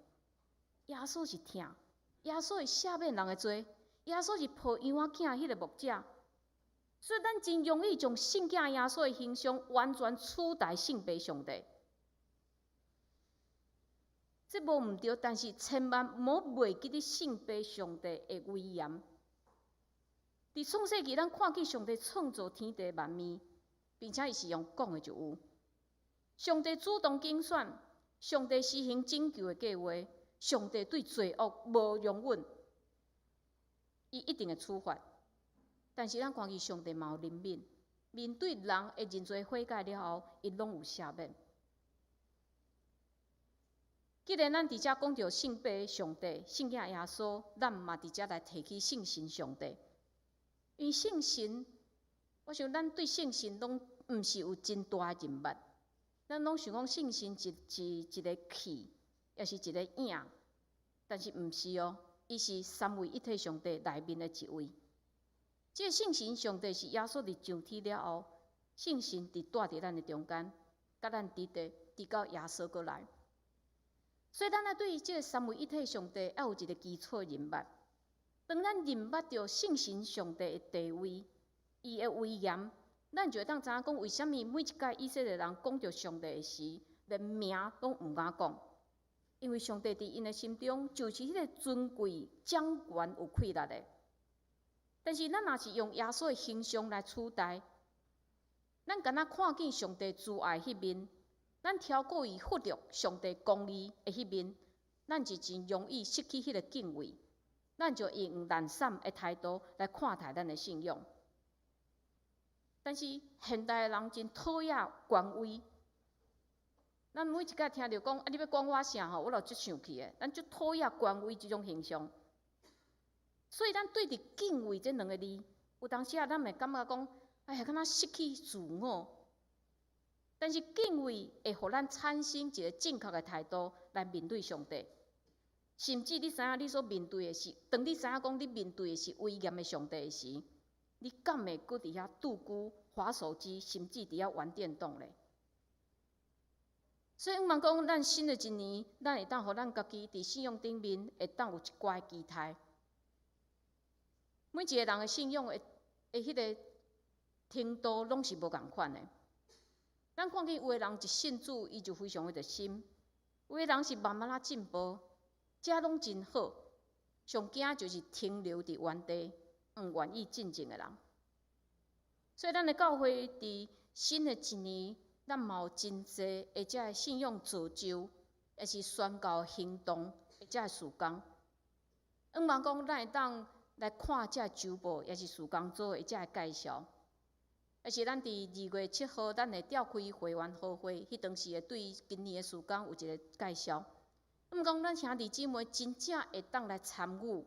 耶穌是疼，耶穌會赦免人的罪，耶穌是抱羊仔囝彼個牧者，所以咱真容易將聖囝耶穌的形象完全取代聖父上帝。這無毋對，但是千萬莫袂記得聖父上帝的威嚴。佇創世記，咱看見上帝創造天地萬物，並且伊是用講的就有。上帝主動揀選，上帝施行拯救的計劃，上帝對罪惡無容忍，伊一定會處罰。但是咱看見上帝嘛有憐憫，面對人的認罪悔改了後，伊攏有赦免。既然咱佇遮講著聖父上帝、聖囝耶穌，咱嘛佇遮來提起聖神上帝。因為聖神，我想咱對聖神攏毋是有真大的認捌，咱攏想講聖神是一個氣，抑是一個影，但是毋是哦，伊是三位一體上帝內面的一位。這個聖神上帝是耶穌佇上天了後，聖神佇蹛佇咱的中間，佮咱佇佇，直到耶穌閣來。所以，咱愛對這個三位一體上帝愛有一個基礎認捌。當咱認捌著聖神上帝的地位，伊的威嚴，咱就會當知影講，為啥物每一擺以色列人講著上帝的時，連名攏毋敢講，因為上帝佇𪜶的心中就是彼個尊貴、掌權、有氣力的。但是，咱若是用耶穌的形象來取代，咱敢若看見上帝慈愛彼面，咱跳過伊忽略上帝公義的彼面，咱就真容易失去彼個敬畏。咱就用懶散的態度來看待咱的信仰。但是現代的人真討厭權威。咱每一擺聽著講啊，你欲管我啥吼，我就足生氣的。咱足討厭權威這種形象。所以咱對著敬畏這兩個字，有當時啊，咱會感覺講，哎呀，敢若失去自我。但是敬畏會予咱產生一個正確的態度來面對上帝。甚至你知影，你所面對的是，當你知影講你面對的是威嚴的上帝的時，你敢會閣佇遐度孤、滑手機，甚至佇遐玩電動咧？所以，毋茫講，咱新的一年，咱會當予咱家己佇信仰頂面會當有一寡期待。每一個人的信仰的彼個程度攏是無仝款的。咱看見有的人一信主，伊就非常的熱心；有的人是慢慢仔進步。這攏真好，上驚就是停留佇原地，毋願意進前的人。所以，咱的教會佇新的一年，咱嘛有真濟的這个信仰造就，抑是宣告行動的這个事工。向望講，咱會當來看這个週報，抑是事工組的這個介紹，抑是咱佇2月7號，咱會召開會員好會，彼當時會對今年的事工有一個介紹。毋過，咱兄弟姊妹真正會當來參與，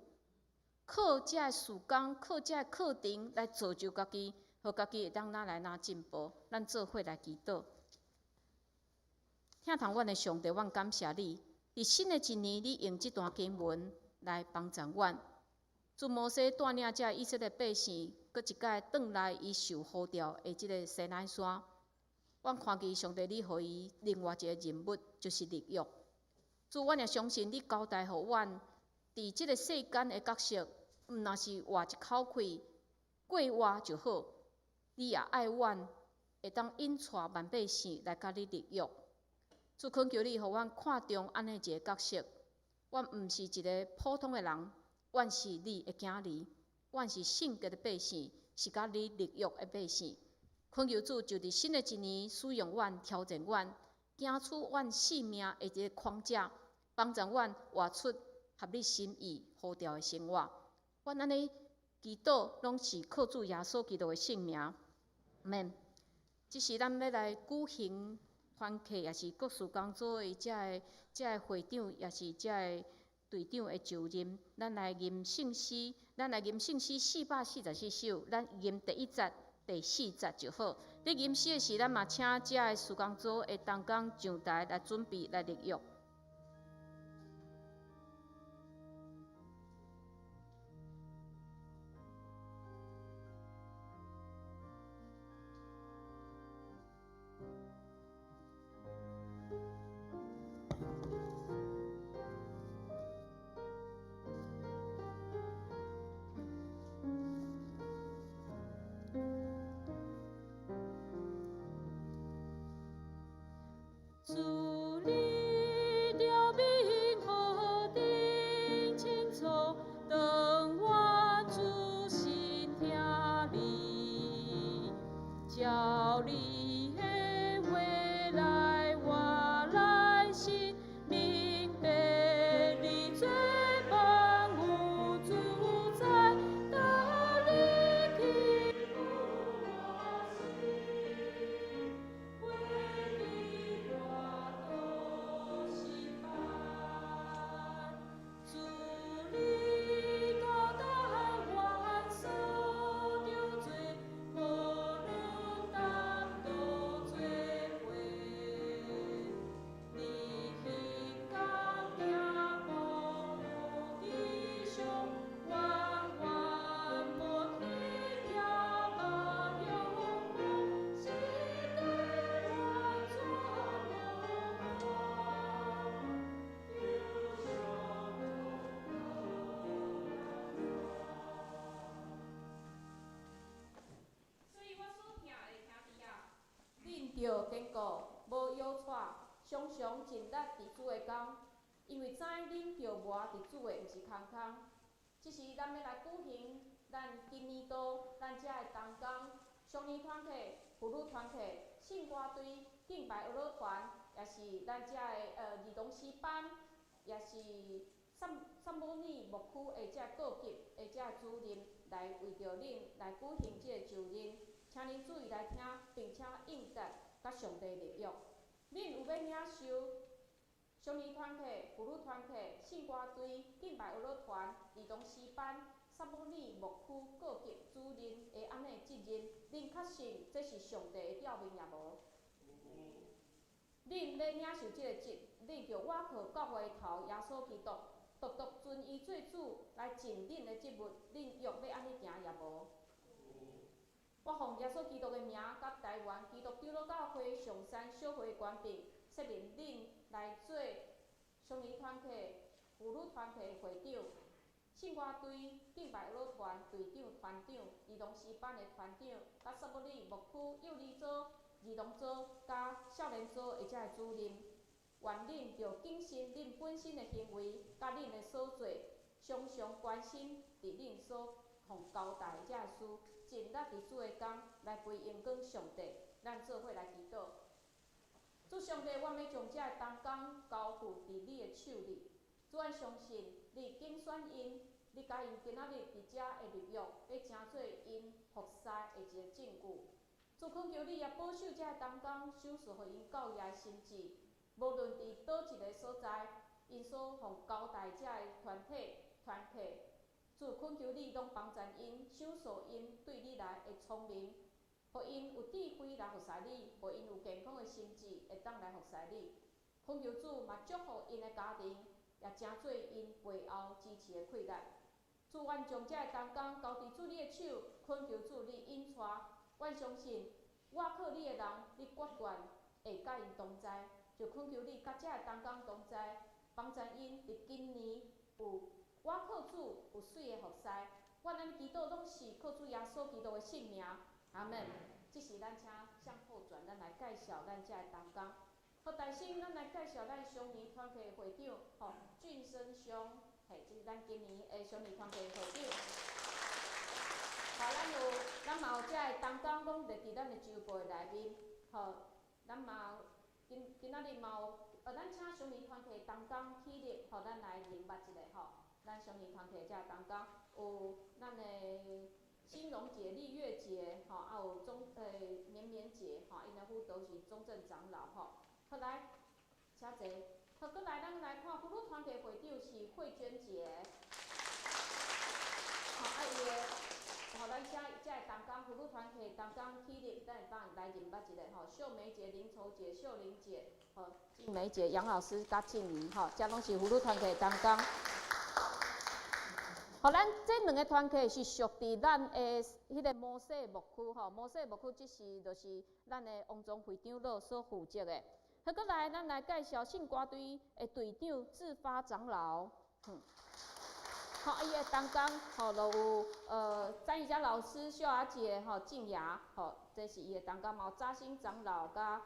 靠這个事工，靠這个課程來造就家己，予家己會當愈來愈進步。咱做伙來祈禱。疼痛阮的上帝，阮感謝你，佇新的一年，你用這段經文來幫助阮。主摩西帶領這以色列百姓，閣一擺轉來伊受呼召的這个西奈山。阮看見上帝，你予伊另外一个任務，就是立約。主，阮也相信你交代予阮，佇這个世間的角色，毋若是活一口氣過活就好。你也愛阮會當引帶萬百姓來佮你立約。主懇求你，予阮看重按呢一个角色。阮毋是一个普通的人，阮是你的囝兒，阮是聖潔的百姓，是佮你立約的百姓。懇求主，就佇新的一年，使用阮，挑戰阮，行出阮性命的一个框架，幫助阮活出合你心意呼召的生活。阮按呢祈禱，攏是靠主耶穌基督的聖名。阿們。這時咱欲來舉行團契，也是各事工組的這个會長，也是這个隊長的就任。咱來吟聖詩，咱來吟聖詩444首，咱吟第一節、第四節就好。咧吟詩的時，咱嘛請這个事工組的同工上台來準備來立約。主你著明何等清楚，當我仔細聽你，照你的話來活來行，明白你做萬有主宰，帶你去我心，為你我都心煩。主你交代阮所著做，無論擔當做伙，你彼工行步有吉祥，永遠無天涯目仰望，是對我怎無看？求上所以我所疼的兄弟啊，恁著堅固，無搖掣，常常盡力佇主的工，因為知恁著磨佇主的，毋是空空。這時咱欲來舉行咱今年度咱遮的同工少年團體、婦女團體、聖歌隊、敬拜樂樂團，也是咱遮的兒童詩班，也是撒母耳牧區的這個級的這主任來為著恁來舉行這个就任，請恁注意來聽，並且應答佮上帝立約。恁有欲領受少年團體、婦女團體、聖歌隊、敬拜樂樂團、兒童詩班、撒母耳牧區各級主任的按呢責任，恁確信這是上帝的召命也無？恁欲領受這個職，恁著倚靠教會的頭耶穌基督，獨獨尊伊做主來盡恁的職務，恁約欲按呢行也無？我奉耶穌基督的名，佮台灣基督長老教會上山小會的權柄，設立恁來做少年團體、婦女團體會長、聖歌隊、敬拜樂團隊長、團長、兒童詩班的團長，佮撒母耳牧區幼兒組、兒童組佮少年組的這个主任。願恁著謹慎恁本身的行為，佮恁的所做，常常關心佇恁所予交代的這个事，盡力佇主的工來歸榮光上帝。咱做伙來祈禱。主上帝，我欲將這个同工交付佇你的手裡。主，阮相信你揀選𪜶，你共𪜶今仔日佇遮的立約，欲成做𪜶服侍的一個證據。主懇求你也保守這个同工，賞賜予𪜶教業的心志。無論佇佗一个所在，𪜶所予交代這个團體、團契，主懇求你攏幫贊𪜶，賞賜𪜶對你來的聰明，予𪜶有智慧來服侍你，予𪜶有健康的心智會當來服侍你。懇求主嘛祝福𪜶的家庭，也成做𪜶背後支持的氣力。主阮將這个同工交佇主你的手，懇求主你引帶。阮相信，倚靠你的人，你決斷會佮𪜶同在。就懇求你佮這个同工同在，幫贊𪜶佇今年有倚靠主有媠的服侍。阮按呢祈禱攏是靠主耶穌基督的聖名，阿門。這時咱請向後轉，咱來介紹咱這个同工。好，大先咱來介紹咱雙年團契會長，吼，俊生兄，嘿，這是咱今年的雙年團契會長。好，咱有，咱嘛有這个同工攏列佇咱的周報的內面，吼，咱嘛今今仔日嘛有，咱請雙年團契同工起立，予咱來認捌一下吼。咱雙年團契這个同工有咱的新榮姐、麗月姐，吼，啊有鍾綿綿姐，吼，𪜶的輔導是中正長老，吼。好來，請坐。好，閣來咱來看婦女團契會長是慧娟姐。吼，啊伊的，吼，咱請這個同工婦女團契同工起立，咱會當來認捌一下吼。秀梅姐、林愁姐、秀玲姐，吼，靜梅姐、楊老師佮靜怡，吼，這攏是婦女團契同工。吼，咱這兩个團契是屬佇咱的彼个摩西牧區，吼，摩西牧區這是就是咱的王宗會長老所負責的。好，閣來，咱來介紹聖歌隊的隊長志發長老。好，伊的同工，吼，就有詹怡佳老師、秀雅姐、吼，靜雅，吼，這是伊的同工，嘛有扎興長老佮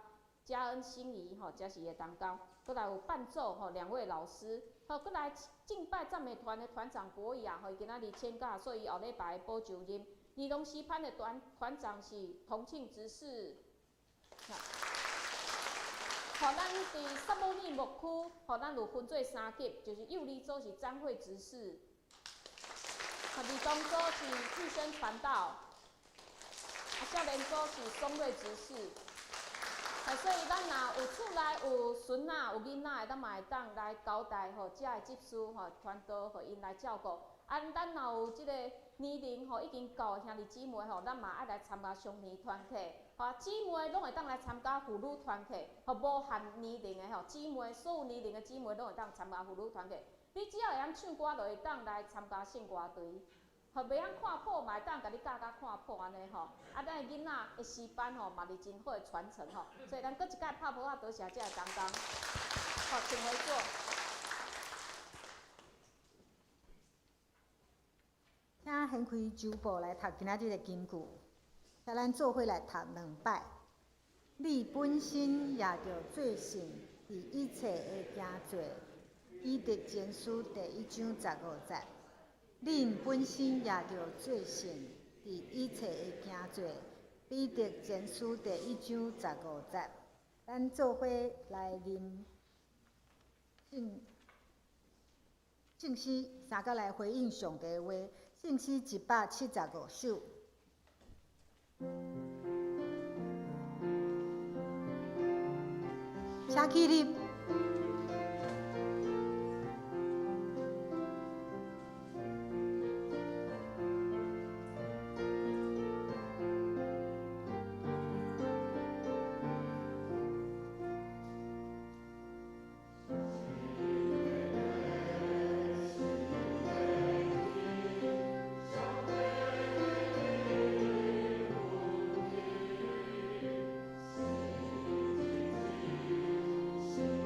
嘉恩心儀，吼，這是伊的同工。閣來有伴奏，吼，兩位老師。好，閣來敬拜讚美團的團長博雅，吼，伊今仔日請假，所以後禮拜補就任。兒童詩班的團團長是同慶執事。吼，咱佇撒母耳牧區，吼，咱有分做三級，就是幼兒組是詹慧執事，兒童組是玉軒傳道，啊，少年組是松瑞執事。啊，所以咱若有厝內有孫仔、有囡仔的，咱嘛會當來交代予遮个執事吼，傳道予𪜶來照顧。啊，咱若有這個年齡吼已經到的兄弟姊妹吼，咱嘛愛來參加雙年團契。吼，姊妹攏會當來參加婦女團契，吼，無限年齡的吼，姊妹所有年齡的姊妹攏會當參加婦女團契。你只要會曉唱歌，就會當來參加聖歌隊。吼，袂曉看譜嘛會當共你教甲看譜按呢吼。啊，咱的囡仔的詩班吼嘛是真好的傳承吼。所以咱閣一擺拍噗仔，多謝這个同工。好，請回座。請掀開周報來讀今仔日的金句，請咱做伙來讀兩擺。你本身也著做聖，佇一切的行做。彼得前書第一章十五節。恁本身也著做聖，佇一切的行做。彼得前書第一章十五節。咱做伙來念聖聖詩，三個來回應上帝的話。聖詩175首。請起立。心。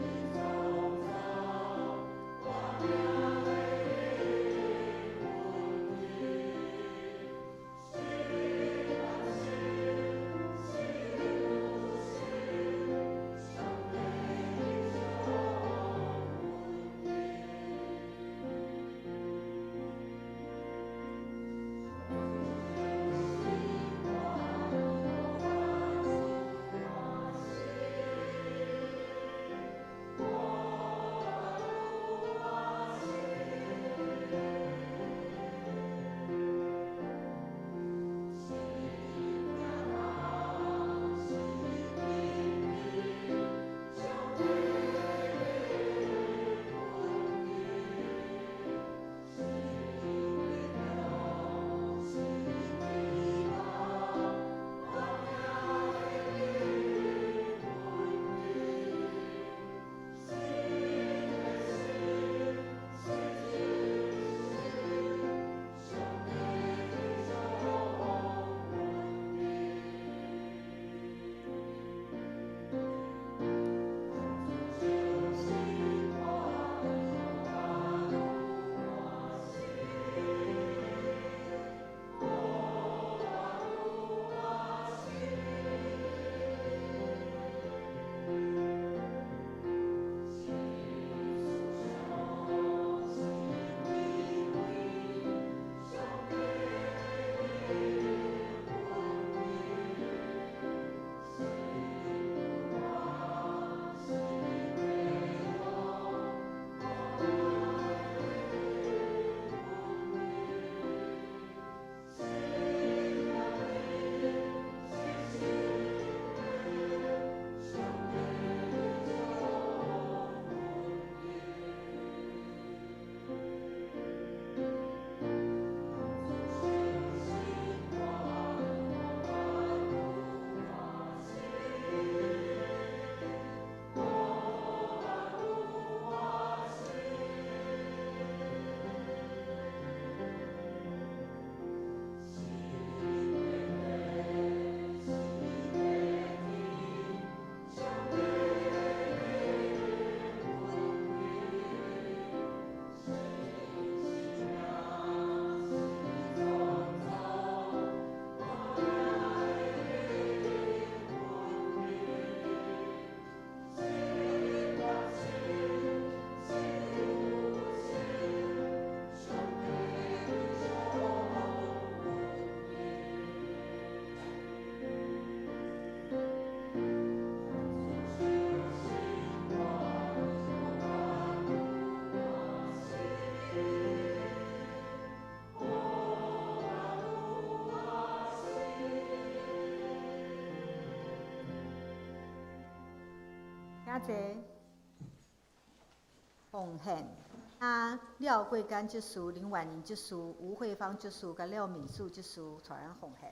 請坐。奉獻啊，廖桂甘執事、林婉玲執事、吳慧芳執事、佮廖敏素執事，帶咱奉獻。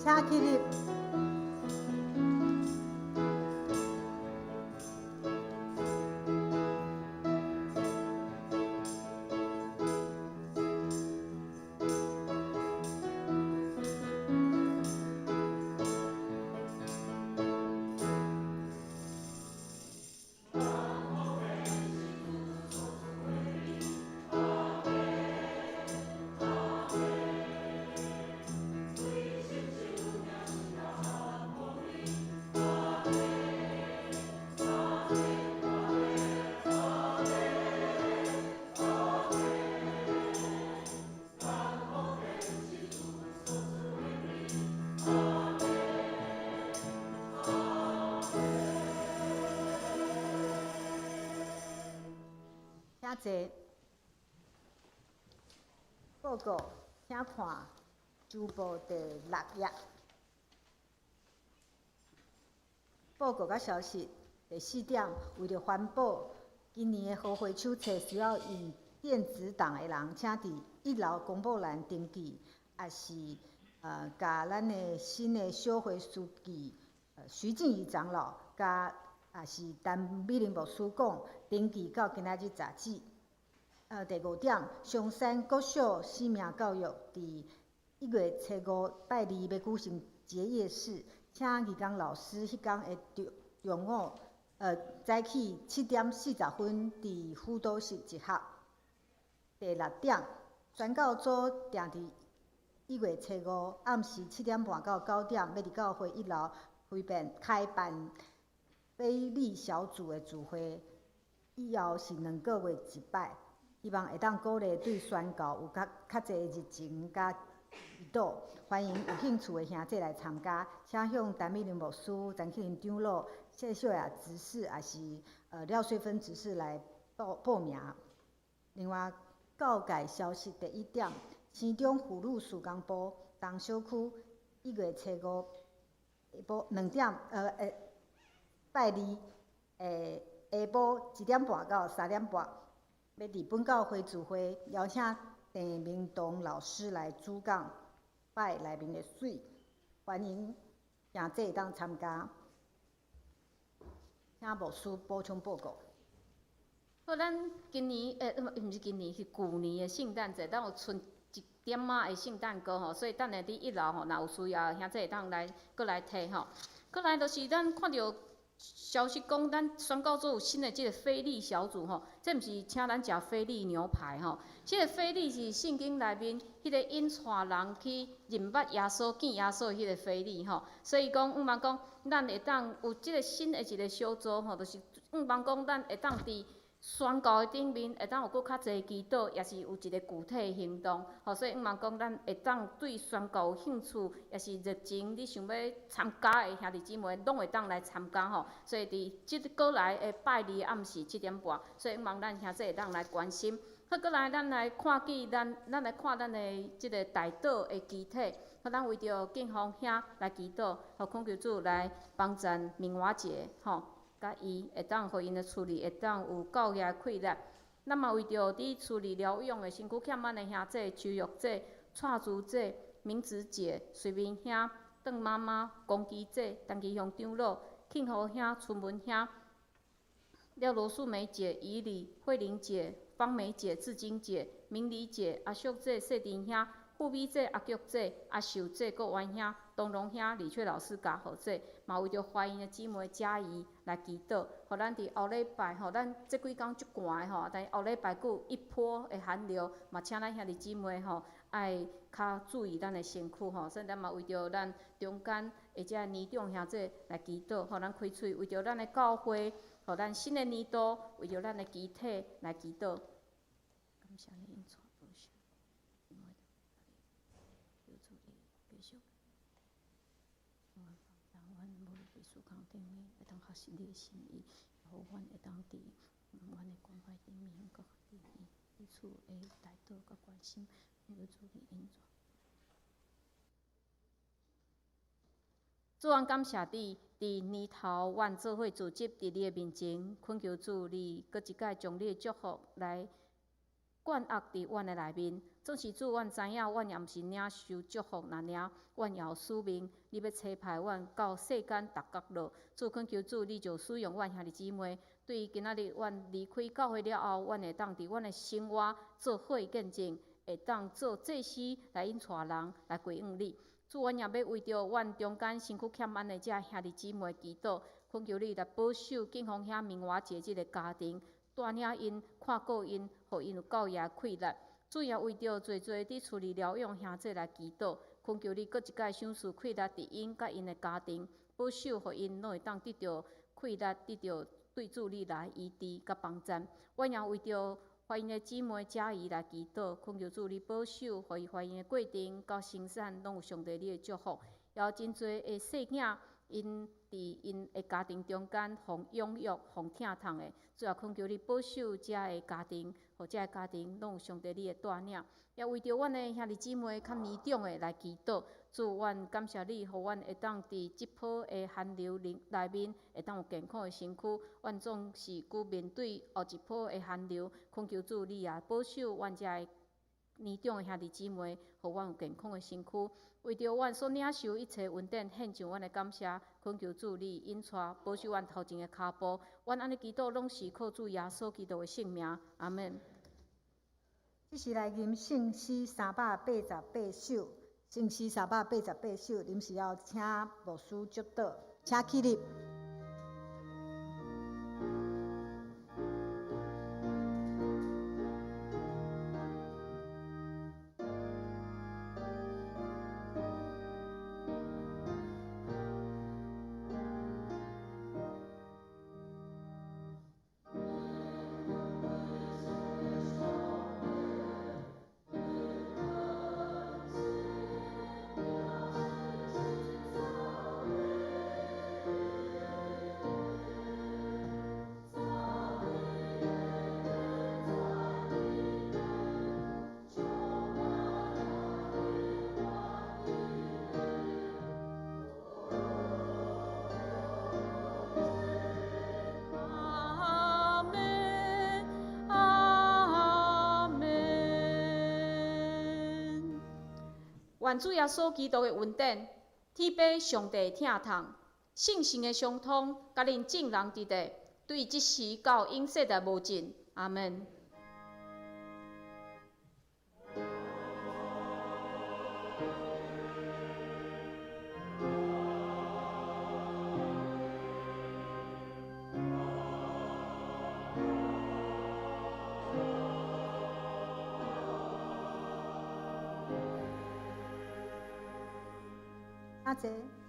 請起立。請坐。報告，請看周報第六頁。報告佮消息第四點，為著環保，今年的和會手冊需要用電子檔的人，請佇一樓公布欄登記，抑是共咱的新的小會書記徐靜怡長老，佮抑是陳美玲牧師講，登記到今仔日截止。第五點，松山國小生命教育佇1月初5拜二欲舉行結業式，請義工老師彼工的中午，早起7點40分佇輔導室集合。第六點，宣教組定佇1月初5暗時7點半到9點，欲佇教會一樓開辦非利小組的聚會，以後是2個月一擺，希望會當鼓勵對宣教有較濟熱情佮指導，歡迎有興趣的兄弟來參加，請向陳美玲牧師、陳慶林長老、謝秀雅執事，抑是廖穗芬執事來報名。另外，教界消息第一點，生長婦女事工部東小區1月初5下晡2點，拜二下晡1點半到3點半，欲佇本教會聚會，邀請鄭明東老師來主講，拜內面的水，歡迎兄弟會當參加。請牧師補充報告。好，咱今年，毋是今年，是舊年的聖誕節，咱有賰一點仔的聖誕歌吼，所以等下佇一樓吼，若有需要兄弟會當來閣來提吼。閣來就是咱看著消息講，咱宣教組有新的這个菲利小組吼，這毋是請咱食菲力牛排吼，這个腓利是聖經內面彼个引帶人去認捌耶穌、見耶穌的彼个腓利吼。所以講，向望講，咱會當有這个新的一个小組吼，就是向望講，咱會當佇宣教的頂面會當有閣較濟祈禱，也是有一个具體的行動，吼，所以向望講，咱會當對宣教有興趣，也是熱情，你想欲參加的兄弟姊妹，攏會當來參加吼。所以佇這個來的拜二暗時7點半，所以向望咱兄弟會當來關心。好，閣來咱來看見咱，咱來看咱的這个代禱的肢體，好，咱為著敬風兄來祈禱，予懇求主來幫贊明華姐，吼。佮伊會當予𪜶的厝裡會當有教業氣力。咱嘛為著佇厝裡療養的身軀欠安的兄弟邱玉姐、蔡珠姐、明子姐、瑞明兄、鄧媽媽、龚基姐、陳其雄長老、慶和兄、春文兄、廖羅素梅姐、怡里、慧玲姐、芳梅姐、志晶姐、明理姐、阿秀姐、谢丁兄、富美姐、阿菊姐、阿秀姐、郭元兄、东龙兄、李翠老师、嘉豪姐，嘛為著懷孕的姊妹嘉怡來祈禱，予咱佇後禮拜吼，咱這幾工足寒的吼，但是後禮拜閣有一波的寒流，嘛請咱兄弟姊妹吼，愛較注意咱的身軀吼，所以咱嘛為著咱中間的這年長兄弟來祈禱，予咱開喙，為著咱的教會，予咱新的年度，為著咱的肢體來祈禱。感謝你恩賜保守。繼續，讓阮無論佇事工頂面會當學習你的心意，予阮會當佇阮的關懷頂面閣較願意彼此的代禱佮關心，求主你恩賜。主，阮感謝你，佇年頭，阮做伙聚集佇你的面前，懇求主你閣一擺將你的祝福來灌壓佇阮的內面。總是主，阮知影，阮也毋是領受祝福爾爾，阮也有使命，你欲差派阮到世間逐角落。主，懇求主，你就使用阮兄弟姊妹，對今仔日阮離開教會了後，阮會當佇阮的生活做好見證，會當做祭司來引帶人來歸向你。主，阮也欲為著阮中間身軀欠安的這兄弟姊妹祈禱，懇求你來保守敬風兄明華姐這个家庭，帶領𪜶，看顧𪜶，予𪜶有教業氣力。主也為著濟濟佇厝裡療養兄弟來祈禱，懇求你閣一擺賞賜氣力佇𪜶佮𪜶的家庭，保守予𪜶攏會當得著氣力，得著對主你來醫治佮幫贊。阮也為著懷孕的姊妹嘉怡來祈禱，懇求主你保守，予伊懷孕的過程到生產攏有上帝你的祝福。也有真濟的細囝，𪜶佇𪜶的家庭中間，予養育、予疼痛的，主也懇求你保守遮的家庭，予遮的家庭攏有上帝你的帶領。也為著阮的兄弟姊妹較年長的來祈禱，主，阮感謝你，予阮會當佇這波的寒流內面，會當有健康的身軀。阮總是閣面對後一波的寒流，懇求主你也保守阮遮的年長的兄弟姊妹，予阮有健康的身軀。為著阮所領受一切恩典，獻上阮的感謝，懇求主你引帶保守阮頭前的跤步。阮按呢祈禱，攏是靠主耶穌基督的聖名。阿們。這是來吟聖詩388首，聖詩388首，臨時要請牧師祝禱，請起立。阿們，阿們。願主耶穌基督的恩典，天父上帝疼痛，聖神的相通，佮恁眾人佇咧，對這時到永世代無盡。阿們。仔濟。